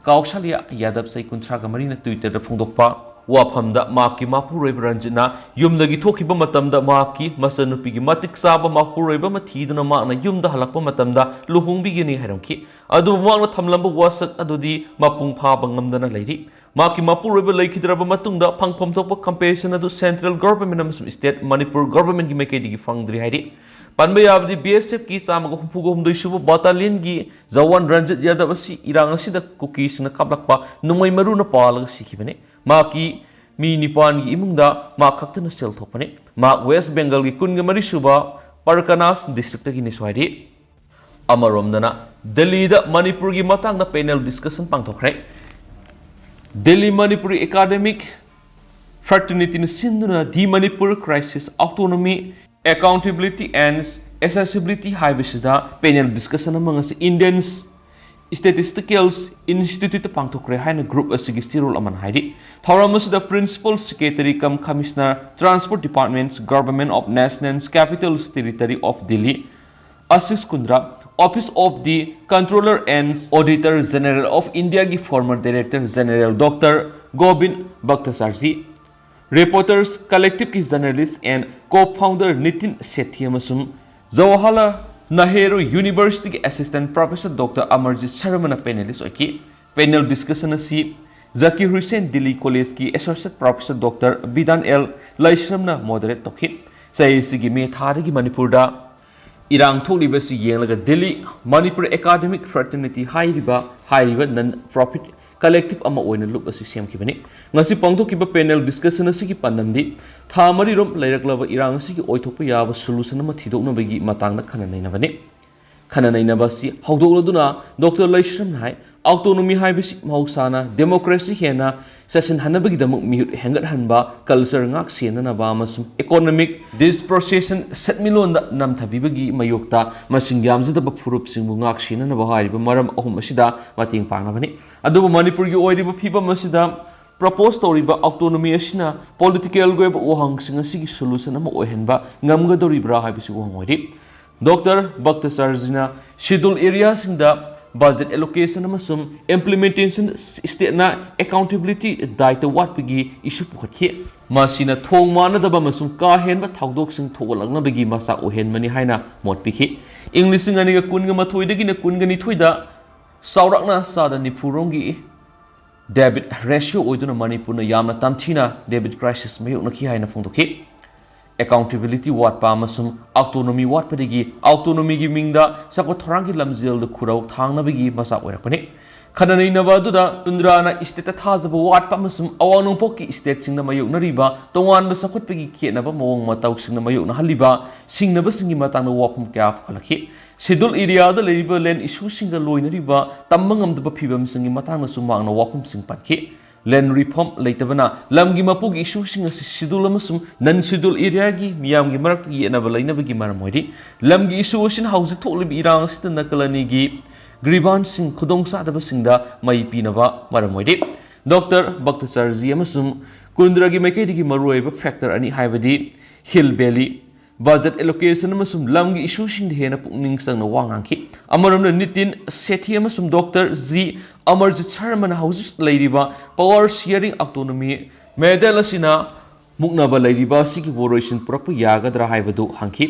ꯀꯥꯎꯁꯥꯂꯤꯌꯥ ꯌꯥꯗꯕ ꯆꯍꯤ ꯀꯨꯟꯊ꯭ꯔꯥꯒ ꯃꯔꯤꯅ ꯇ꯭ꯋꯤꯇꯔꯗ ꯐꯣꯡꯗꯣꯛꯄ ꯋꯥꯐꯝꯗ ꯃꯍꯥꯛꯀꯤ ꯃꯄꯨꯔꯣꯏꯕ ꯔꯟꯖꯤꯠꯅ ꯌꯨꯝꯗꯒꯤ ꯊꯣꯛꯈꯤꯕ ꯃꯇꯝꯗ ꯃꯍꯥꯛꯀꯤ ꯃꯆꯟꯅꯨꯄꯤꯒꯤ ꯃꯇꯤꯛ ꯆꯥꯕ ꯃꯄꯨꯔꯣꯏꯕ ꯑꯃ ꯊꯤꯗꯨꯅ ꯃꯍꯥꯛꯅ ꯌꯨꯝꯗ ꯍꯜꯂꯛꯄ ꯃꯇꯝꯗ ꯂꯨꯍꯣꯡꯕꯤꯒꯅꯤ ꯍꯥꯏꯔꯝꯈꯤ꯫ ꯑꯗꯨꯕꯨ ꯃꯍꯥꯛꯅ ꯊꯝꯂꯝꯕ ꯋꯥꯁꯛ ꯑꯗꯨꯗꯤ ꯃꯄꯨꯡ ꯐꯥꯕ ꯉꯝꯗꯅ ꯂꯩꯔꯤ꯫ ꯃꯍꯥꯛꯀꯤ ꯃꯄꯨꯔꯣꯏꯕ ꯂꯩꯈꯤꯗ꯭ꯔꯕ ꯃꯇꯨꯡꯗ ꯐꯪꯐꯝ ꯊꯣꯛꯄ compensation ꯑꯗꯨ central government ꯑꯃꯁꯨꯡ state Manipur governmentꯀꯤ ꯃꯥꯏꯀꯩꯗꯒꯤ ꯐꯪꯗ꯭ꯔꯤ ꯍꯥꯏꯔꯤ꯫ ꯄꯟꯕ ꯌꯥꯕꯗꯤ BSFꯀꯤ ꯆꯥꯝꯃꯒ ꯍꯨꯝꯐꯨꯒ ꯍꯨꯝꯗꯣꯏ ꯁꯨꯕ battalionꯒꯤ ꯖꯋꯥꯟ ꯔꯟꯖꯤꯠ ꯌꯥꯗꯕ ꯑꯁꯤ ꯏꯔꯥꯡ ꯑꯁꯤꯗ ꯀꯨꯀꯤꯁꯤꯡꯅ ꯀꯥꯞꯂꯛꯄ ꯅꯣꯡꯃꯩ ꯃꯔꯨꯅ ꯄꯥꯜꯂꯒ ꯁꯤꯈꯤꯕꯅꯤ꯫ ꯃꯍꯥꯛꯀꯤ ꯃꯤ ꯅꯤꯄꯥꯟꯒꯤ ꯏꯃꯨꯡꯗ ꯃꯍꯥꯛ ꯈꯛꯇꯅ ꯁꯦꯜ ꯊꯣꯛꯄꯅꯤ꯫ ꯃꯍꯥꯛ West Bengalꯒꯤ ꯀꯨꯟꯒ ꯃꯔꯤ ꯁꯨꯕ Parganas districtꯇꯒꯤꯅꯤ ꯁ꯭ꯋꯥꯏꯗꯤ꯫ ꯑꯃꯔꯣꯝꯗꯅ ꯗꯦꯜꯂꯤꯗ ꯃꯅꯤꯄꯨꯔꯒꯤ ꯃꯇꯥꯡꯗ panel discussion ꯄꯥꯡꯊꯣꯛꯈ꯭ꯔꯦ꯫ Delhi Manipuri academic fraternityꯅ ꯁꯤꯟꯗꯨꯅ The Manipur Crisis, Autonomy, Accountability and Accessibility ꯍꯥꯏꯕꯁꯤꯗ panel discussion ꯑꯃ ꯉꯁꯤ Indian Statistical Instituteꯇ ꯄꯥꯡꯊꯣꯛꯈ꯭ꯔꯦ ꯍꯥꯏꯅ group ꯑꯁꯤꯒꯤ ꯆꯦꯔꯣꯜ ꯑꯃꯅ ꯍꯥꯏꯔꯤ꯫ ꯊꯧꯔꯝ ꯑꯁꯤꯗ Principal Secretary cum Commissioner, Transport Department, Government of National Capital Territory of Delhi, Ashish Kundra, Office of the Controller and Auditor General of Indiaꯒꯤ former Director General Doctor Govind Bhattacharjee, Reporters Collectiveꯀꯤ journalist and co-founder Nitin Sethi ꯑꯃꯁꯨꯡ Jawaharlal Nehru Universityꯒꯤ Assistant Professor Doctor Amarjit Sharmana panelist ꯑꯣꯏꯈꯤ꯫ Panel discussion ꯑꯁꯤ Zakir Hussain Delhi Collegeꯀꯤ Associate Professor Doctor Bidhan L ꯂꯩꯁ꯭ꯔꯝꯅ moderate ꯇꯧꯈꯤ꯫ ꯆꯍꯤ ꯑꯁꯤꯒꯤ ꯃꯦ ꯊꯥꯗꯒꯤ ꯃꯅꯤꯄꯨꯔꯗ ꯏꯔꯥꯡ ꯊꯣꯛꯂꯤꯕ ꯑꯁꯤ ꯌꯦꯡꯂꯒ ꯗꯦꯜꯂꯤ ꯃꯅꯤꯄꯨꯔ academic fraternity ꯍꯥꯏꯔꯤꯕ ꯍꯥꯏꯔꯤꯕ non profit collective ꯑꯃ ꯑꯣꯏꯅ ꯂꯨꯞ ꯑꯁꯤ ꯁꯦꯝꯈꯤꯕꯅꯤ꯫ ꯉꯁꯤ ꯄꯥꯡꯊꯣꯛꯈꯤꯕ panel discussion ꯑꯁꯤꯒꯤ ꯄꯥꯟꯗꯝꯗꯤ ꯊꯥ ꯃꯔꯤꯔꯣꯝ ꯂꯩꯔꯛꯂꯕ ꯏꯔꯥꯡ ꯑꯁꯤꯒꯤ ꯑꯣꯏꯊꯣꯛꯄ ꯌꯥꯕ solution ꯑꯃ ꯊꯤꯗꯣꯛꯅꯕꯒꯤ ꯃꯇꯥꯡꯗ ꯈꯟꯅ ꯅꯩꯅꯕꯅꯤ꯫ ꯈꯟꯅ ꯅꯩꯅꯕ ꯑꯁꯤ ꯍꯧꯗꯣꯛꯂꯗꯨꯅ Doctor ꯂꯩꯁ꯭ꯔꯝꯅ ꯍꯥꯏ, autonomy ꯍꯥꯏꯕꯁꯤ ꯃꯍꯧꯁꯥꯅ democracy ꯍꯦꯟꯅ ꯆꯠꯁꯤꯟꯍꯟꯅꯕꯒꯤꯗꯃꯛ ꯃꯤꯍꯨꯠ ꯍꯦꯟꯒꯠꯍꯟꯕ, culture ꯉꯥꯛ ꯁꯦꯟꯅꯅꯕ ꯑꯃꯁꯨꯡ economic dispossession ꯁꯦꯟꯃꯤꯠꯂꯣꯟꯗ ꯅꯝꯊꯕꯤꯕꯒꯤ ꯃꯥꯌꯣꯛꯇ ꯃꯁꯤꯡ ꯌꯥꯝꯖꯗꯕ ꯐꯨꯔꯨꯞꯁꯤꯡꯕꯨ ꯉꯥꯛ ꯁꯦꯟꯅꯅꯕ ꯍꯥꯏꯔꯤꯕ ꯃꯔꯝ ꯑꯍꯨꯝ ꯑꯁꯤꯗ ꯃꯇꯦꯡ ꯄꯥꯡꯅꯕꯅꯤ꯫ ꯑꯗꯨꯕꯨ ꯃꯅꯤꯄꯨꯔꯒꯤ ꯑꯣꯏꯔꯤꯕ ꯐꯤꯕꯝ ꯑꯁꯤꯗ propose ꯇꯧꯔꯤꯕ autonomy ꯑꯁꯤꯅ political ꯑꯣꯏꯕ ꯋꯥꯍꯪꯁꯤꯡ ꯑꯁꯤꯒꯤ solution ꯑꯃ ꯑꯣꯏꯍꯟꯕ ꯉꯝꯒꯗꯧꯔꯤꯕ꯭ꯔꯥ ꯍꯥꯏꯕꯁꯤ ꯋꯥꯍꯪ ꯑꯣꯏꯔꯤ꯫ Doctor ꯚꯛꯇꯆꯥꯔꯖꯤꯅ schedule areaꯁꯤꯡꯗ budget allocation ꯑꯃꯁꯨꯡ implementation stateꯅ accountability ꯗꯥꯏꯇ ꯋꯥꯠꯄꯒꯤ issue ꯄꯨꯈꯠꯈꯤ꯫ ꯃꯁꯤꯅ ꯊꯣꯡ ꯃꯥꯟꯅꯗꯕ ꯑꯃꯁꯨꯡ ꯀꯥ ꯍꯦꯟꯕ ꯊꯧꯗꯣꯛꯁꯤꯡ ꯊꯣꯛꯍꯜꯂꯛꯅꯕꯒꯤ ꯃꯆꯥꯛ ꯑꯣꯏꯍꯟꯕꯅꯤ ꯍꯥꯏꯅ ꯃꯣꯠ ꯄꯤꯈꯤ꯫ ꯏꯪ ꯂꯤꯁꯤꯡ ꯑꯅꯤꯒ ꯀꯨꯟꯒ ꯃꯥꯊꯣꯏꯗꯒꯤꯅ ꯀꯨꯟꯒ ꯅꯤꯊꯣꯏꯗ ꯆꯥꯎꯔꯥꯛꯅ ꯆꯥꯗ ꯅꯤꯐꯨ ꯔꯣꯝꯒꯤ Debit ratio ꯑꯣꯏꯗꯨꯅ ꯃꯅꯤꯄꯨꯔꯅ ꯌꯥꯝꯅ ꯇꯝꯊꯤꯅ debit crisis ꯃꯥꯌꯣꯛꯅꯈꯤ ꯍꯥꯏꯅ ꯐꯣꯡꯗꯣꯛꯈꯤ꯫ Accountability ꯋꯥꯠꯄ ꯑꯃꯁꯨꯡ autonomy ꯋꯥꯠꯄꯗꯒꯤ autonomyꯒꯤ ꯃꯤꯡꯗ ꯆꯥꯎꯈꯠ ꯊꯧꯔꯥꯡꯒꯤ ꯂꯝꯖꯦꯜꯗ ꯈꯨꯔꯧ ꯊꯥꯡꯅꯕꯒꯤ ꯃꯆꯥꯛ ꯑꯣꯏꯔꯛꯄꯅꯤ꯫ ꯈꯟꯅ ꯅꯩꯅꯕ ꯑꯗꯨꯗ ꯇꯨꯟꯗ꯭ꯔꯥꯅ stateꯇ ꯊꯥꯖꯕ ꯋꯥꯠꯄ ꯑꯃꯁꯨꯡ ꯑꯋꯥꯡ ꯅꯣꯡꯄꯣꯛꯀꯤ stateꯁꯤꯡꯅ ꯃꯥꯌꯣꯛꯅꯔꯤꯕ ꯇꯣꯉꯥꯟꯕ ꯆꯥꯎꯈꯠꯄꯒꯤ ꯈꯦꯠꯅꯕ ꯃꯑꯣꯡ ꯃꯇꯧꯁꯤꯡꯅ ꯃꯥꯌꯣꯛꯅꯍꯜꯂꯤꯕ ꯁꯤꯡꯅꯕꯁꯤꯡꯒꯤ ꯃꯇꯥꯡꯗ ꯋꯥꯐꯝ ꯀꯌꯥ ꯄꯨꯈꯠꯂꯛꯈꯤ꯫ Scheduled areaꯗ ꯂꯩꯔꯤꯕ land issueꯁꯤꯡꯒ ꯂꯣꯏꯅꯔꯤꯕ ꯇꯝꯕ ꯉꯝꯗꯕ ꯐꯤꯚꯝꯁꯤꯡꯒꯤ ꯃꯇꯥꯡꯗꯁꯨ ꯃꯍꯥꯛꯅ ꯋꯥꯐꯝꯁꯤꯡ ꯄꯟꯈꯤ꯫ Land reform ꯂꯩꯇꯕꯅ ꯂꯝꯒꯤ ꯃꯄꯨꯒꯤ issueꯁꯤꯡ ꯑꯁꯤ scheduled ꯑꯃꯁꯨꯡ non scheduled areaꯒꯤ ꯃꯤꯌꯥꯝꯒꯤ ꯃꯔꯛꯇ ꯌꯦꯠꯅꯕ ꯂꯩꯅꯕꯒꯤ ꯃꯔꯝ ꯑꯣꯏꯔꯤ꯫ ꯂꯝꯒꯤ issue ꯑꯁꯤꯅ ꯍꯧꯖꯤꯛ ꯊꯣꯛꯂꯤꯕ ꯏꯔꯥꯡ ꯑꯁꯤꯗ ꯅꯥꯀꯜ ꯑꯅꯤꯒꯤ grievanceꯁꯤꯡ, ꯈꯨꯗꯣꯡꯆꯥꯗꯕꯁꯤꯡꯗ ꯃꯥꯏ ꯄꯤꯅꯕ ꯃꯔꯝ ꯑꯣꯏꯔꯤ꯫ ꯗꯣꯛꯇꯔ ꯚꯛꯇꯆꯥꯔꯖꯤ ꯑꯃꯁꯨꯡ ꯀꯨꯟꯗ꯭ꯔꯥꯒꯤ ꯃꯥꯏꯀꯩꯗꯒꯤ ꯃꯔꯨꯑꯣꯏꯕ factor ꯑꯅꯤ, ꯍꯥꯏꯕꯗꯤ Hill Valley, budget allocation ꯑꯃꯁꯨꯡ ꯂꯝꯒꯤ issueꯁꯤꯡꯗ ꯍꯦꯟꯅ ꯄꯨꯛꯅꯤꯡ ꯆꯪꯅ ꯋꯥ ꯉꯥꯡꯈꯤ꯫ ꯑꯃꯔꯣꯝꯗ ꯅꯤꯇꯤꯟ ꯁꯦꯊꯤ ꯑꯃꯁꯨꯡ ꯗꯣꯛꯇꯔ ꯖꯤ ꯑꯃꯔꯖꯤꯠ ꯁꯔꯃꯅ ꯍꯧꯖꯤꯛ ꯂꯩꯔꯤꯕ power sharing autonomy model ꯑꯁꯤꯅ ꯃꯨꯛꯅꯕ ꯂꯩꯔꯤꯕ ꯑꯁꯤꯒꯤ ꯋꯥꯔꯣꯏꯁꯤꯟ ꯄꯨꯔꯛꯄ ꯌꯥꯒꯗ꯭ꯔꯥ ꯍꯥꯏꯕꯗꯨ ꯍꯪꯈꯤ꯫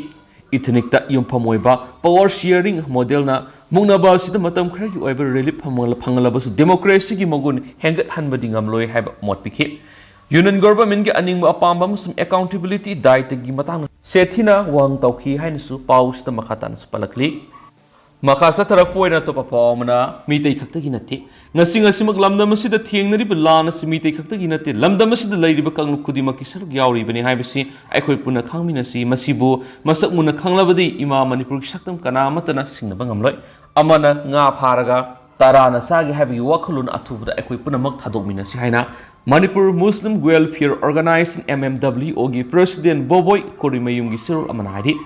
Ethnicꯇ ꯌꯨꯝꯐꯝ ꯑꯣꯏꯕ power sharing modelꯅ ꯃꯨꯛꯅꯕ ꯑꯁꯤꯗ ꯃꯇꯝ ꯈꯔꯒꯤ ꯑꯣꯏꯕ relief ꯐꯪꯂ-, ꯐꯪꯂꯕꯁꯨ democracyꯒꯤ ꯃꯒꯨꯟ ꯍꯦꯟꯒꯠꯍꯟꯕꯗꯤ ꯉꯝꯂꯣꯏ ꯍꯥꯏꯕ ꯃꯣꯠ ꯄꯤꯈꯤ꯫ Union governmentꯀꯤ ꯑꯅꯤꯡꯕ ꯑꯄꯥꯝꯕ ꯑꯃꯁꯨꯡ accountability ꯗꯥꯏꯇꯒꯤ ꯃꯇꯥꯡꯗ ꯁꯦꯊꯤꯅ ꯋꯥꯍꯪ ꯇꯧꯈꯤ ꯍꯥꯏꯅꯁꯨ ꯄꯥꯎꯁꯤꯗ ꯃꯈꯥ ꯇꯥꯅꯁꯨ ꯄꯜꯂꯛꯂꯤ꯫ ꯃꯈꯥ ꯆꯠꯊꯔꯛꯄ ꯑꯣꯏꯅ ꯑꯇꯣꯞꯄ ꯄꯥꯎ ꯑꯃꯅ ꯃꯤꯇꯩ ꯈꯛꯇꯒꯤ ꯅꯠꯇꯦ꯫ ꯉꯁꯤ ꯉꯁꯤꯃꯛ ꯂꯝꯗꯝ ꯑꯁꯤꯗ ꯊꯦꯡꯅꯔꯤꯕ ꯂꯥꯟ ꯑꯁꯤ ꯃꯤꯇꯩ ꯈꯛꯇꯒꯤ ꯅꯠꯇꯦ, ꯂꯝꯗꯝ ꯑꯁꯤꯗ ꯂꯩꯔꯤꯕ ꯀꯥꯡꯂꯨꯞ ꯈꯨꯗꯤꯡꯃꯛꯀꯤ ꯁꯔꯨꯛ ꯌꯥꯎꯔꯤꯕꯅꯤ ꯍꯥꯏꯕꯁꯤ ꯑꯩꯈꯣꯏ ꯄꯨꯟꯅ ꯈꯪꯃꯤꯟꯅꯁꯤ꯫ ꯃꯁꯤꯕꯨ ꯃꯁꯛ ꯃꯨꯟꯅ ꯈꯪꯂꯕꯗꯤ ꯏꯃꯥ ꯃꯅꯤꯄꯨꯔꯒꯤ ꯁꯛꯇꯝ ꯀꯅꯥ ꯑꯃꯠꯇꯅ ꯁꯤꯡꯅꯕ ꯉꯝꯂꯣꯏ꯫ ꯑꯃꯅ ꯉꯥ ꯐꯥꯔꯒ ꯇꯔꯥꯅ ꯆꯥꯒꯦ ꯍꯥꯏꯕꯒꯤ ꯋꯥꯈꯜꯂꯣꯟ ꯑꯊꯨꯕꯗ ꯑꯩꯈꯣꯏ ꯄꯨꯝꯅꯃꯛ ꯊꯥꯗꯣꯛꯃꯤꯟꯅꯁꯤ ꯍꯥꯏꯅ ꯃꯅꯤꯄꯨꯔ ꯃꯨꯁꯂꯤꯝ ꯋꯦꯜꯐꯤꯌꯔ ꯑꯣꯔꯒꯅꯥꯏꯖꯦꯁꯟ, MMWOꯒꯤ president ꯕꯣꯕꯣꯏ ꯀꯣꯔꯤꯃꯌꯨꯝꯒꯤ ꯁꯦꯔꯣꯜ ꯑꯃꯅ ꯍꯥꯏꯔꯤ꯫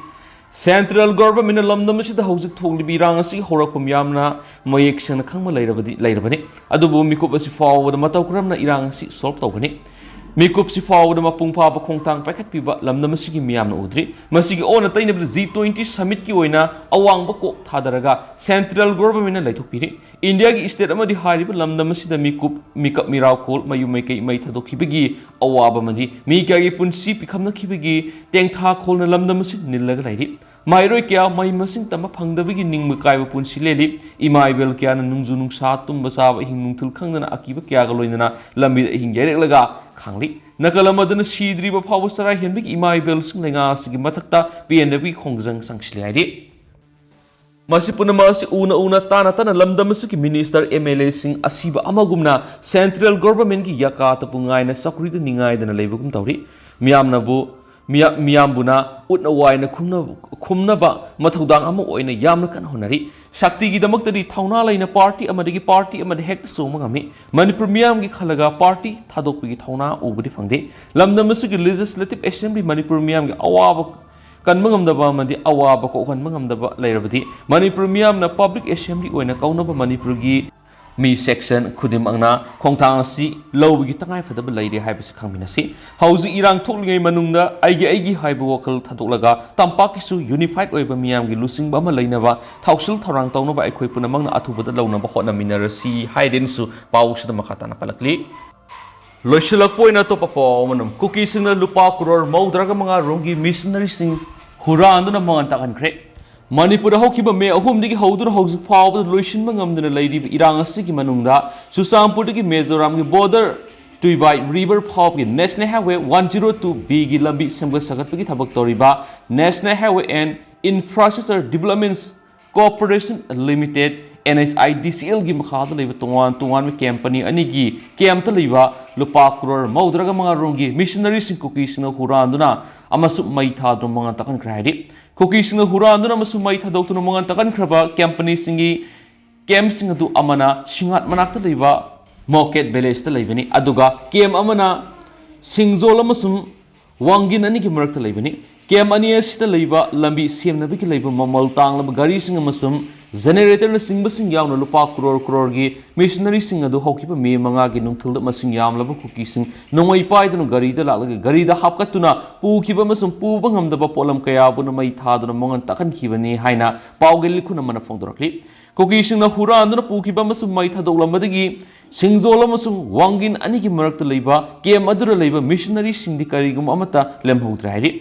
Central governmentꯅ ꯂꯝꯗꯝ ꯑꯁꯤꯗ ꯍꯧꯖꯤꯛ ꯊꯣꯛꯂꯤꯕ ꯏꯔꯥꯡ ꯑꯁꯤꯒꯤ ꯍꯧꯔꯛꯐꯝ ꯌꯥꯝꯅ ꯃꯌꯦꯛ ꯁꯦꯡꯅ ꯈꯪꯕ ꯂꯩꯔꯕꯗꯤ, ꯂꯩꯔꯕꯅꯤ꯫ ꯑꯗꯨꯕꯨ ꯃꯤꯀꯨꯞ ꯑꯁꯤ ꯐꯥꯎꯕꯗ ꯃꯇꯧ ꯀꯔꯝꯅ ꯏꯔꯥꯡ ꯑꯁꯤ solve ꯇꯧꯒꯅꯤ? ꯃꯤꯀꯨꯞꯁꯤ ꯐꯥꯎꯕꯗ ꯃꯄꯨꯡ ꯐꯥꯕ ꯈꯣꯡꯊꯥꯡ ꯄꯥꯏꯈꯠꯄꯤꯕ ꯂꯝꯗꯝ ꯑꯁꯤꯒꯤ ꯃꯤꯌꯥꯝꯅ ꯎꯗ꯭ꯔꯤ꯫ ꯃꯁꯤꯒꯤ ꯑꯣꯟꯅ ꯇꯩꯅꯕꯗ G twenty summitꯀꯤ ꯑꯣꯏꯅ ꯑꯋꯥꯡꯕ ꯀꯣꯛ ꯊꯥꯗꯔꯒ Central governmentꯅ ꯂꯩꯊꯣꯛꯄꯤꯔꯤ꯫ ꯏꯟꯗꯤꯌꯥꯒꯤ state ꯑꯃꯗꯤ ꯍꯥꯏꯔꯤꯕ ꯂꯝꯗꯝ ꯑꯁꯤꯗ ꯃꯤꯀꯨꯞ, ꯃꯤꯀꯞ ꯃꯤꯔꯥꯎꯈꯣꯜ, ꯃꯌꯨꯝ ꯃꯩꯀꯩ ꯃꯩ ꯊꯥꯗꯣꯛꯈꯤꯕꯒꯤ ꯑꯋꯥꯕ ꯑꯃꯗꯤ ꯃꯤ ꯀꯌꯥꯒꯤ ꯄꯨꯟꯁꯤ ꯄꯤꯈꯝꯅꯈꯤꯕꯒꯤ ꯇꯦꯡꯊꯥꯈꯣꯜꯅ ꯂꯝꯗꯝ ꯑꯁꯤ ꯅꯤꯜꯂꯒ ꯂꯩꯔꯤ꯫ ꯃꯍꯩꯔꯣꯏ ꯀꯌꯥ ꯃꯍꯩ ꯃꯁꯤꯡ ꯇꯝꯕ ꯐꯪꯗꯕꯒꯤ ꯅꯤꯡꯕ ꯀꯥꯏꯕ ꯄꯨꯟꯁꯤ ꯂꯦꯜꯂꯤ꯫ ꯏꯃꯥ ꯏꯕꯦꯜ ꯀꯌꯥꯅ ꯅꯣꯡꯖꯨ ꯅꯨꯡꯁꯥ, ꯇꯨꯝꯕ ꯆꯥꯕ ꯑꯍꯤꯡ ꯅꯨꯡꯊꯤꯜ ꯈꯪꯗꯅ ꯑꯀꯤꯕ ꯀꯌꯥꯒ ꯂꯣꯏꯅꯅ ꯂꯝꯕꯤꯗ ꯑꯍꯤꯡ ꯌꯩꯔꯛꯂꯒ ꯈꯥꯡꯂꯤ꯫ ꯅꯥꯀꯜ ꯑꯃꯗꯅ ꯁꯤꯗ꯭ꯔꯤꯕ ꯐꯥꯎꯕ ꯆꯔꯥ ꯍꯦꯟꯕꯒꯤ ꯏꯃꯥ ꯏꯕꯦꯜꯁꯤꯡ ꯂꯩꯉꯥꯛ ꯑꯁꯤꯒꯤ ꯃꯊꯛꯇ ꯄꯦꯟꯗꯕꯒꯤ ꯈꯣꯡꯖꯪ ꯆꯪꯁꯤꯜꯂꯤ ꯍꯥꯏꯔꯤ꯫ ꯃꯁꯤ ꯄꯨꯝꯅꯃꯛ ꯑꯁꯤ ꯎꯅ ꯎꯅ, ꯇꯥꯅ ꯇꯥꯅ ꯂꯝꯗꯝ ꯑꯁꯤꯒꯤ ꯃꯤꯅꯤꯁꯇꯔ, ꯑꯦꯝ ꯑꯦꯜ ꯑꯦꯁꯤꯡ ꯑꯁꯤꯕ ꯑꯃꯒꯨꯝꯅ ꯁꯦꯟꯇ꯭ꯔꯦꯜ ꯒꯣꯚꯔꯟꯃꯦꯟꯠꯀꯤ ꯌꯥꯀꯥ ꯇꯄꯨ ꯉꯥꯏꯅ ꯆꯧꯀ꯭ꯔꯤꯗ ꯅꯤꯡꯉꯥꯏꯗꯅ ꯂꯩꯕꯒꯨꯝ ꯇꯧꯔꯤ꯫ ꯃꯤꯌꯥꯝꯅꯕꯨ, ꯃꯤꯌꯥ-, ꯃꯤꯌꯥꯝꯕꯨꯅ ꯎꯠꯅ ꯋꯥꯏꯅ ꯈꯨꯝꯅ-, ꯈꯨꯝꯅꯕ ꯃꯊꯧꯗꯥꯡ ꯑꯃ ꯑꯣꯏꯅ ꯌꯥꯝꯅ ꯀꯟꯅ ꯍꯣꯠꯅꯔꯤ꯫ ꯁꯛꯇꯤꯒꯤꯗꯃꯛꯇꯗꯤ ꯊꯧꯅꯥ ꯂꯩꯅ ꯄꯥꯔꯇꯤ ꯑꯃꯗꯒꯤ ꯄꯥꯔꯇꯤ ꯑꯃꯗ ꯍꯦꯛꯇ ꯆꯣꯡꯕ ꯉꯝꯃꯤ꯫ ꯃꯅꯤꯄꯨꯔ ꯃꯤꯌꯥꯝꯒꯤ ꯈꯜꯂꯒ ꯄꯥꯔꯇꯤ ꯊꯥꯗꯣꯛꯄꯒꯤ ꯊꯧꯅꯥ ꯎꯕꯗꯤ ꯐꯪꯗꯦ꯫ ꯂꯝꯗꯝ ꯑꯁꯤꯒꯤ ꯂꯦꯖꯤꯁꯂꯦꯇꯤꯚ ꯑꯦꯁꯦꯝꯕ꯭ꯂꯤ ꯃꯅꯤꯄꯨꯔ ꯃꯤꯌꯥꯝꯒꯤ ꯑꯋꯥꯕ ꯀꯟꯕ ꯉꯝꯗꯕ ꯑꯃꯗꯤ ꯑꯋꯥꯕ ꯀꯣꯛꯍꯟꯕ ꯉꯝꯗꯕ ꯂꯩꯔꯕꯗꯤ ꯃꯅꯤꯄꯨꯔ ꯃꯤꯌꯥꯝꯅ ꯄꯕ꯭ꯂꯤꯛ ꯑꯦꯁꯦꯝꯕ꯭ꯂꯤ ꯑꯣꯏꯅ ꯀꯧꯅꯕ ꯃꯅꯤꯄꯨꯔꯒꯤ ꯃꯤ ꯁꯦꯛꯁꯟ ꯈꯨꯗꯤꯡꯃꯛꯅ ꯈꯣꯡꯊꯥꯡ ꯑꯁꯤ ꯂꯧꯕꯒꯤ ꯇꯉꯥꯏꯐꯗꯕ ꯂꯩꯔꯦ ꯍꯥꯏꯕꯁꯤ ꯈꯪꯃꯤꯟꯅꯁꯤ꯫ ꯍꯧꯖꯤꯛ ꯏꯔꯥꯡ ꯊꯣꯛꯂꯤꯉꯩ ꯃꯅꯨꯡꯗ ꯑꯩꯒꯤ ꯑꯩꯒꯤ ꯍꯥꯏꯕ ꯋꯥꯈꯜ ꯊꯥꯗꯣꯛꯂꯒ ꯇꯝꯄꯥꯛꯀꯤꯁꯨ ꯌꯨꯅꯤꯐꯥꯏꯗ ꯑꯣꯏꯕ ꯃꯤꯌꯥꯝꯒꯤ ꯂꯨꯆꯤꯡꯕ ꯑꯃ ꯂꯩꯅꯕ ꯊꯧꯁꯤꯜ ꯊꯧꯔꯥꯡ ꯇꯧꯅꯕ ꯑꯩꯈꯣꯏ ꯄꯨꯝꯅꯃꯛꯅ ꯑꯊꯨꯕꯗ ꯂꯧꯅꯕ ꯍꯣꯠꯅꯃꯤꯟꯅꯔꯁꯤ ꯍꯥꯏꯗꯅꯁꯨ ꯄꯥꯎꯁꯤꯗ ꯃꯈꯥ ꯇꯥꯅ ꯄꯜꯂꯛꯂꯤ꯫ ꯂꯣꯏꯁꯤꯜꯂꯛꯄ ꯑꯣꯏꯅ ꯑꯇꯣꯞꯄ ꯄꯥꯎ ꯑꯃꯅ, ꯀꯨꯀꯤꯁꯤꯡꯅ ꯂꯨꯄꯥ ꯀ꯭ꯔꯣꯔ ꯃꯧꯗ꯭ꯔꯥꯒ ꯃꯉꯥ ꯔꯣꯝꯒꯤ ꯃꯤꯁꯅꯔꯤꯁꯤꯡ ꯍꯨꯔꯥꯟꯗꯨꯅ ꯃꯉꯥꯜ ꯇꯥꯛꯍꯟꯈ꯭ꯔꯦ꯫ ꯃꯅꯤꯄꯨꯔꯗ ꯍꯧꯈꯤꯕ ꯃꯦ ꯑꯍꯨꯝꯗꯒꯤ ꯍꯧꯗꯨꯅ ꯍꯧꯖꯤꯛ ꯐꯥꯎꯕꯗ ꯂꯣꯏꯁꯤꯟꯕ ꯉꯝꯗꯅ ꯂꯩꯔꯤꯕ ꯏꯔꯥꯡ ꯑꯁꯤꯒꯤ ꯃꯅꯨꯡꯗ ꯆꯨꯔꯆꯥꯟꯄꯨꯔꯗꯒꯤ ꯃꯤꯖꯣꯔꯥꯝꯒꯤ ꯕꯣꯔꯗꯔ ꯇꯨꯏꯕꯥꯏ ꯔꯤꯚꯔ ꯐꯥꯎꯕꯒꯤ national highway one zero two ꯕꯤꯒꯤ ꯂꯝꯕꯤ ꯁꯦꯝꯒꯠ ꯁꯥꯒꯠꯄꯒꯤ ꯊꯕꯛ ꯇꯧꯔꯤꯕ national highway and infrastructure developments corporation limited, N H I D C ꯑꯦꯜꯒꯤ ꯃꯈꯥꯗ ꯂꯩꯕ ꯇꯣꯉꯥꯟ ꯇꯣꯉꯥꯟꯕ ꯀꯦꯝꯄꯅꯤ ꯑꯅꯤꯒꯤ ꯀꯦꯝꯇ ꯂꯩꯕ ꯂꯨꯄꯥ ꯀ꯭ꯔꯣꯔ ꯃꯧꯗ꯭ꯔꯥꯒ ꯃꯉꯥ ꯔꯣꯝꯒꯤ ꯃꯤꯁꯅꯔꯤꯁꯤꯡ ꯀꯨꯀꯤꯁꯤꯡꯅ ꯍꯨꯔꯥꯟꯗꯨꯅ ꯑꯃꯁꯨꯡ ꯃꯩ ꯊꯥꯗꯨꯅ ꯃꯉꯥꯜ ꯇꯥꯛꯍꯟꯈ꯭ꯔꯦ ꯍꯥꯏꯔꯤ꯫ ꯀꯨꯀꯤꯁꯤꯡꯅ ꯍꯨꯔꯥꯟꯗꯨꯅ ꯑꯃꯁꯨꯡ ꯃꯩ ꯊꯥꯗꯣꯛꯇꯨꯅ ꯃꯉꯥꯜ ꯇꯥꯛꯍꯟꯈ꯭ꯔꯕ ꯀꯦꯝꯄꯅꯤꯁꯤꯡꯒꯤ ꯀꯦꯝꯁꯤꯡ ꯑꯗꯨ ꯑꯃꯅ ꯁꯤꯡꯉꯥꯠ ꯃꯅꯥꯛꯇ ꯂꯩꯕ ꯃꯣꯀꯦꯠ ꯚꯤꯂꯦꯖꯇ ꯂꯩꯕꯅꯤ, ꯑꯗꯨꯒ ꯀꯦꯝ ꯑꯃꯅ ꯁꯤꯡꯖꯣꯜ ꯑꯃꯁꯨꯡ ꯋꯥꯡꯒꯤꯟ ꯑꯅꯤꯒꯤ ꯃꯔꯛꯇ ꯂꯩꯕꯅꯤ꯫ ꯀꯦꯝ ꯑꯅꯤ ꯑꯁꯤꯗ ꯂꯩꯕ ꯂꯝꯕꯤ ꯁꯦꯝꯅꯕꯒꯤ ꯂꯩꯕ ꯃꯃꯜ ꯇꯥꯡꯂꯕ ꯒꯥꯔꯤꯁꯤꯡ ꯑꯃꯁꯨꯡ ꯖꯦꯅꯦꯔꯦꯇꯔꯅꯆꯤꯡꯕꯁꯤꯡ ꯌꯥꯎꯅ ꯂꯨꯄꯥ ꯀ꯭ꯔꯣꯔ ꯀ꯭ꯔꯣꯔꯒꯤ ꯃꯤꯁꯅꯔꯤꯁꯤꯡ ꯑꯗꯨ ꯍꯧꯈꯤꯕ ꯃꯦ ꯃꯉꯥꯒꯤ ꯅꯨꯡꯊꯤꯜꯗ ꯃꯁꯤꯡ ꯌꯥꯝꯂꯕ ꯀꯨꯀꯤꯁꯤꯡ ꯅꯣꯡꯃꯩ ꯄꯥꯏꯗꯨꯅ ꯒꯥꯔꯤꯗ ꯂꯥꯛꯂꯒ ꯒꯥꯔꯤꯗ ꯍꯥꯞꯀꯠꯇꯨꯅ ꯄꯨꯈꯤꯕ ꯑꯃꯁꯨꯡ ꯄꯨꯕ ꯉꯝꯗꯕ ꯄꯣꯠꯂꯝ ꯀꯌꯥꯕꯨꯅ ꯃꯩ ꯊꯥꯗꯨꯅ ꯃꯉꯥꯜ ꯇꯥꯛꯍꯟꯈꯤꯕꯅꯤ ꯍꯥꯏꯅ ꯄꯥꯎꯒꯤ ꯂꯤꯈꯨꯟ ꯑꯃꯅ ꯐꯣꯡꯗꯣꯔꯛꯂꯤ꯫ ꯀꯨꯀꯤꯁꯤꯡꯅ ꯍꯨꯔꯥꯟꯗꯨꯅ ꯄꯨꯈꯤꯕ ꯑꯃꯁꯨꯡ ꯃꯩ ꯊꯥꯗꯣꯛꯂꯝꯕꯗꯒꯤ ꯁꯤꯡꯖꯣꯜ ꯑꯃꯁꯨꯡ ꯋꯥꯡꯒꯤꯟ ꯑꯅꯤꯒꯤ ꯃꯔꯛꯇ ꯂꯩꯕ ꯀꯦꯝ ꯑꯗꯨꯗ ꯂꯩꯕ ꯃꯤꯁꯅꯔꯤꯁꯤꯡꯗꯤ ꯀꯔꯤꯒꯨꯝꯕ ꯑꯃꯠꯇ ꯂꯦꯝꯍꯧꯗ꯭ꯔꯦ ꯍꯥꯏꯔꯤ꯫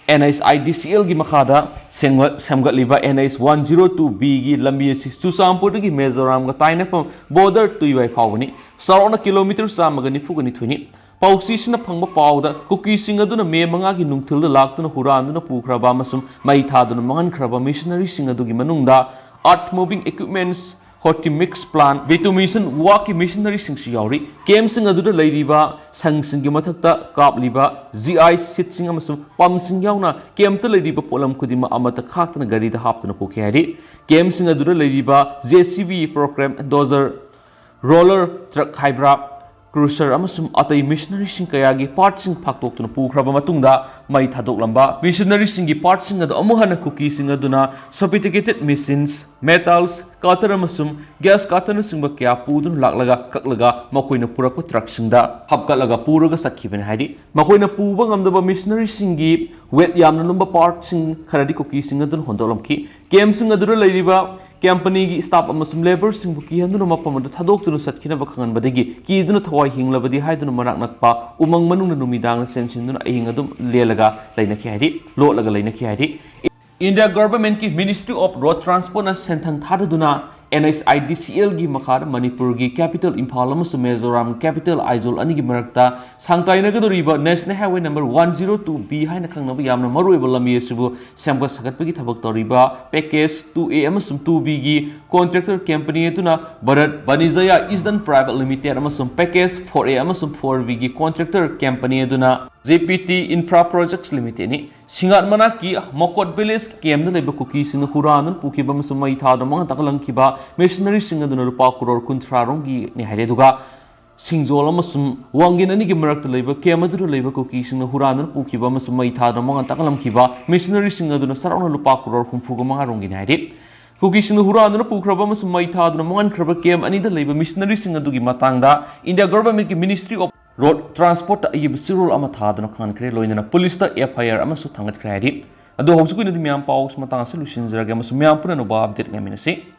NHIDCLꯒꯤ ꯃꯈꯥꯗ ꯁꯦꯝꯒꯠ- ꯁꯦꯝꯒꯠꯂꯤꯕ NH one zero two Bꯒꯤ ꯂꯝꯕꯤ ꯑꯁꯤ ꯆꯨꯔꯆꯥꯟꯄꯨꯔꯗꯒꯤ ꯃꯤꯖꯣꯔꯥꯝꯒ ꯇꯥꯏꯅꯐꯝ border ꯇꯨꯏꯋꯥꯏ ꯐꯥꯎꯕꯅꯤ꯫ ꯆꯥꯎꯔꯥꯛꯅ ꯀꯤꯂꯣꯃꯤꯇꯔ ꯆꯥꯝꯃꯒ ꯅꯤꯐꯨꯒ ꯅꯤꯊꯣꯏꯅꯤ꯫ ꯄꯥꯎꯆꯦꯁꯤꯅ ꯐꯪꯕ ꯄꯥꯎꯗ ꯀꯨꯀꯤꯁꯤꯡ ꯑꯗꯨꯅ ꯃꯦ ꯃꯉꯥꯒꯤ ꯅꯨꯡꯊꯤꯜꯗ ꯂꯥꯛꯇꯨꯅ ꯍꯨꯔꯥꯟꯗꯨꯅ ꯄꯨꯈ꯭ꯔꯕ ꯑꯃꯁꯨꯡ ꯃꯩ ꯊꯥꯗꯨꯅ ꯃꯥꯡꯍꯟꯈ꯭ꯔꯕ ꯃꯤꯁꯅꯔꯤꯁꯤꯡ ꯑꯗꯨꯒꯤ ꯃꯅꯨꯡꯗ earth moving equipments, Hotimix plant, bitumination workꯀꯤ ꯃꯤꯁꯅꯔꯤꯁꯤꯡꯁꯨ ꯌꯥꯎꯔꯤ꯫ ꯀꯦꯝꯞꯁꯤꯡ ꯑꯗꯨꯗ ꯂꯩꯔꯤꯕ ꯁꯪꯁꯤꯡꯒꯤ ꯃꯊꯛꯇ ꯀꯥꯞꯂꯤꯕ GI sheetꯁꯤꯡ ꯑꯃꯁꯨꯡ pumpꯁꯤꯡ ꯌꯥꯎꯅ ꯀꯦꯝꯞꯇ ꯂꯩꯔꯤꯕ ꯄꯣꯠꯂꯝ ꯈꯨꯗꯤꯡꯃꯛ ꯑꯃꯠꯇ ꯈꯥꯛꯇꯅ ꯒꯥꯔꯤꯗ ꯍꯥꯞꯇꯨꯅ ꯄꯨꯈꯤ ꯍꯥꯏꯔꯤ꯫ ꯀꯦꯝꯞꯁꯤꯡ ꯑꯗꯨꯗ ꯂꯩꯔꯤꯕ JCB, program dozer, roller truck ꯍꯥꯏꯕ꯭ꯔꯥ, crusher ꯑꯃꯁꯨꯡ ꯑꯇꯩ ꯃꯤꯁꯅꯔꯤꯁꯤꯡ ꯀꯌꯥꯒꯤ ꯄꯥꯔꯠꯁꯤꯡ ꯐꯥꯛꯇꯣꯛꯇꯨꯅ ꯄꯨꯈ꯭ꯔꯕ ꯃꯇꯨꯡꯗ ꯃꯩ ꯊꯥꯗꯣꯛꯂꯝꯕ ꯃꯤꯁꯅꯔꯤꯁꯤꯡꯒꯤ ꯄꯥꯔꯠꯁꯤꯡ ꯑꯗꯨ ꯑꯃꯨꯛ ꯍꯟꯅ ꯀꯨꯀꯤꯁꯤꯡ ꯑꯗꯨꯅ sophisticated machines, metals cutter ꯑꯃꯁꯨꯡ gas cutterꯅꯆꯤꯡꯕ ꯀꯌꯥ ꯄꯨꯗꯨꯅ ꯂꯥꯛꯂꯒ ꯀꯛꯂꯒ ꯃꯈꯣꯏꯅ ꯄꯨꯔꯛꯄ ꯇ꯭ꯔꯛꯁꯤꯡꯗ ꯍꯥꯞꯀꯠꯂꯒ ꯄꯨꯔꯒ ꯆꯠꯈꯤꯕꯅꯤ ꯍꯥꯏꯔꯤ꯫ ꯃꯈꯣꯏꯅ ꯄꯨꯕ ꯉꯝꯗꯕ ꯃꯤꯁꯅꯔꯤꯁꯤꯡꯒꯤ weight ꯌꯥꯝꯅ ꯂꯨꯝꯕ ꯄꯥꯔꯠꯁꯤꯡ ꯈꯔꯗꯤ ꯀꯨꯀꯤꯁꯤꯡ ꯑꯗꯨꯅ ꯍꯣꯟꯗꯣꯛꯂꯝꯈꯤ꯫ ꯀꯦꯝꯞꯁꯤꯡ ꯑꯗꯨꯗ ꯂꯩꯔꯤꯕ ꯀꯝꯄꯅꯤꯒꯤ staff ꯑꯃꯁꯨꯡ labourꯁꯤꯡꯕꯨ ꯀꯤꯍꯟꯗꯨꯅ ꯃꯐꯝ ꯑꯗꯨ ꯊꯥꯗꯣꯛꯇꯨꯅ ꯆꯠꯈꯤꯅꯕ ꯈꯪꯍꯟꯕꯗꯒꯤ ꯀꯤꯗꯨꯅ ꯊꯋꯥꯏ ꯍꯤꯡꯂꯕꯗꯤ ꯍꯥꯏꯗꯨꯅ ꯃꯅꯥꯛ ꯅꯛꯄ ꯎꯃꯪ ꯃꯅꯨꯡꯗ ꯅꯨꯃꯤꯗꯥꯡꯗ ꯆꯦꯟꯁꯤꯟꯗꯨꯅ ꯑꯍꯤꯡ ꯑꯗꯨꯝ ꯂꯦꯜꯂꯒ ꯂꯩꯅꯈꯤ ꯍꯥꯏꯔꯤ, ꯂꯣꯠꯂꯒ ꯂꯩꯅꯈꯤ ꯍꯥꯏꯔꯤ꯫ India Governmentꯀꯤ Ministry of Road Transportꯅ ꯁꯦꯟꯊꯪ ꯊꯥꯗꯗꯨꯅ NHIDCLꯒꯤ ꯃꯈꯥꯗ ꯃꯅꯤꯄꯨꯔꯒꯤ capital ꯏꯝꯐꯥꯜ ꯑꯃꯁꯨꯡ ꯃꯤꯖꯣꯔꯥꯝ capital ꯑꯥꯏꯖꯣꯜ ꯑꯅꯤꯒꯤ ꯃꯔꯛꯇ ꯁꯥꯡꯇꯥꯏꯅꯒꯗꯧꯔꯤꯕ National Highway number one zero two B ꯍꯥꯏꯅ ꯈꯪꯅꯕ ꯌꯥꯝꯅ ꯃꯔꯨꯑꯣꯏꯕ ꯂꯝꯕꯤ ꯑꯁꯤꯕꯨ ꯁꯦꯝꯒꯠ ꯁꯥꯒꯠꯄꯒꯤ ꯊꯕꯛ ꯇꯧꯔꯤꯕ package two A ꯑꯃꯁꯨꯡ two Bꯒꯤ contractor company ꯑꯗꯨꯅ Bharat Banijaya Eastern Private Limited ꯑꯃꯁꯨꯡ package four A ꯑꯃꯁꯨꯡ four Bꯒꯤ contractor company ꯑꯗꯨꯅ JPT Infra Projects Limitedꯅꯤ꯫ ꯁꯤꯡꯉꯥꯠ ꯃꯅꯥꯛꯀꯤ ꯃꯣꯀꯣꯠ village campꯇ ꯂꯩꯕ ꯀꯨꯀꯤꯁꯤꯡꯅ ꯍꯨꯔꯥꯟꯗꯨꯅ ꯄꯨꯈꯤꯕ ꯑꯃꯁꯨꯡ ꯃꯩ ꯊꯥꯗꯨꯅ ꯃꯥꯡꯍꯟ ꯇꯥꯛꯍꯜꯂꯝꯈꯤꯕ ꯃꯤꯁꯅꯔꯤꯁꯤꯡ ꯑꯗꯨꯅ ꯂꯨꯄꯥ ꯀꯔꯣꯔ ꯀꯨꯟꯊ꯭ꯔꯥ ꯔꯣꯝꯒꯤꯅꯤ ꯍꯥꯏꯔꯦ꯫ ꯑꯗꯨꯒ ꯁꯤꯡꯖꯣꯜ ꯑꯃꯁꯨꯡ ꯋꯥꯡꯒꯦꯟ ꯑꯅꯤꯒꯤ ꯃꯔꯛꯇ ꯂꯩꯕ ꯀꯦꯝ ꯑꯗꯨꯗ ꯂꯩꯕ ꯀꯨꯀꯤꯁꯤꯡꯅ ꯍꯨꯔꯥꯟꯗꯨꯅ ꯄꯨꯈꯤꯕ ꯑꯃꯁꯨꯡ ꯃꯩ ꯊꯥꯗꯨꯅ ꯃꯥꯡꯍꯟ ꯇꯥꯛꯍꯜꯂꯝꯈꯤꯕ ꯃꯤꯁꯅꯔꯤꯁꯤꯡ ꯑꯗꯨꯅ ꯆꯥꯎꯔꯥꯛꯅ ꯂꯨꯄꯥ ꯀꯔꯣꯔ ꯍꯨꯝꯐꯨꯒ ꯃꯉꯥ ꯔꯣꯝꯒꯤꯅꯤ ꯍꯥꯏꯔꯤ꯫ ꯀꯨꯀꯤꯁꯤꯡꯅ ꯍꯨꯔꯥꯟꯗꯨꯅ ꯄꯨꯈ꯭ꯔꯕ ꯑꯃꯁꯨꯡ ꯃꯩ ꯊꯥꯗꯨꯅ ꯃꯥꯡꯍꯟꯈ꯭ꯔꯕ ꯀꯦꯝ ꯑꯅꯤꯗ ꯂꯩꯕ ꯃꯤꯁꯅꯔꯤꯁꯤꯡ ꯑꯗꯨꯒꯤ ꯃꯇꯥꯡꯗ India Governmentꯀꯤ Ministry of Road Transportꯇ ꯑꯏꯕ ꯆꯦꯔꯣꯜ ꯑꯃ ꯊꯥꯗꯨꯅ ꯈꯪꯍꯟꯈ꯭ꯔꯦ, ꯂꯣꯏꯅꯅ ꯄꯨꯂꯤꯁꯇ FIR ꯑꯃꯁꯨ ꯊꯥꯡꯒꯠꯈ꯭ꯔꯦ ꯍꯥꯏꯔꯤ꯫ ꯑꯗꯣ ꯍꯧꯖꯤꯛꯀꯤ ꯑꯣꯏꯅꯗꯤ ꯃꯌꯥꯝ ꯄꯥꯎ ꯃꯇꯥꯡ ꯑꯁꯤ ꯂꯣꯏꯁꯤꯟꯖꯔꯒꯦ ꯑꯃꯁꯨꯡ ꯃꯌꯥꯝ ꯄꯨꯟꯅ ꯑꯅꯧꯕ update ꯉꯥꯏꯃꯤꯟꯅꯁꯤ꯫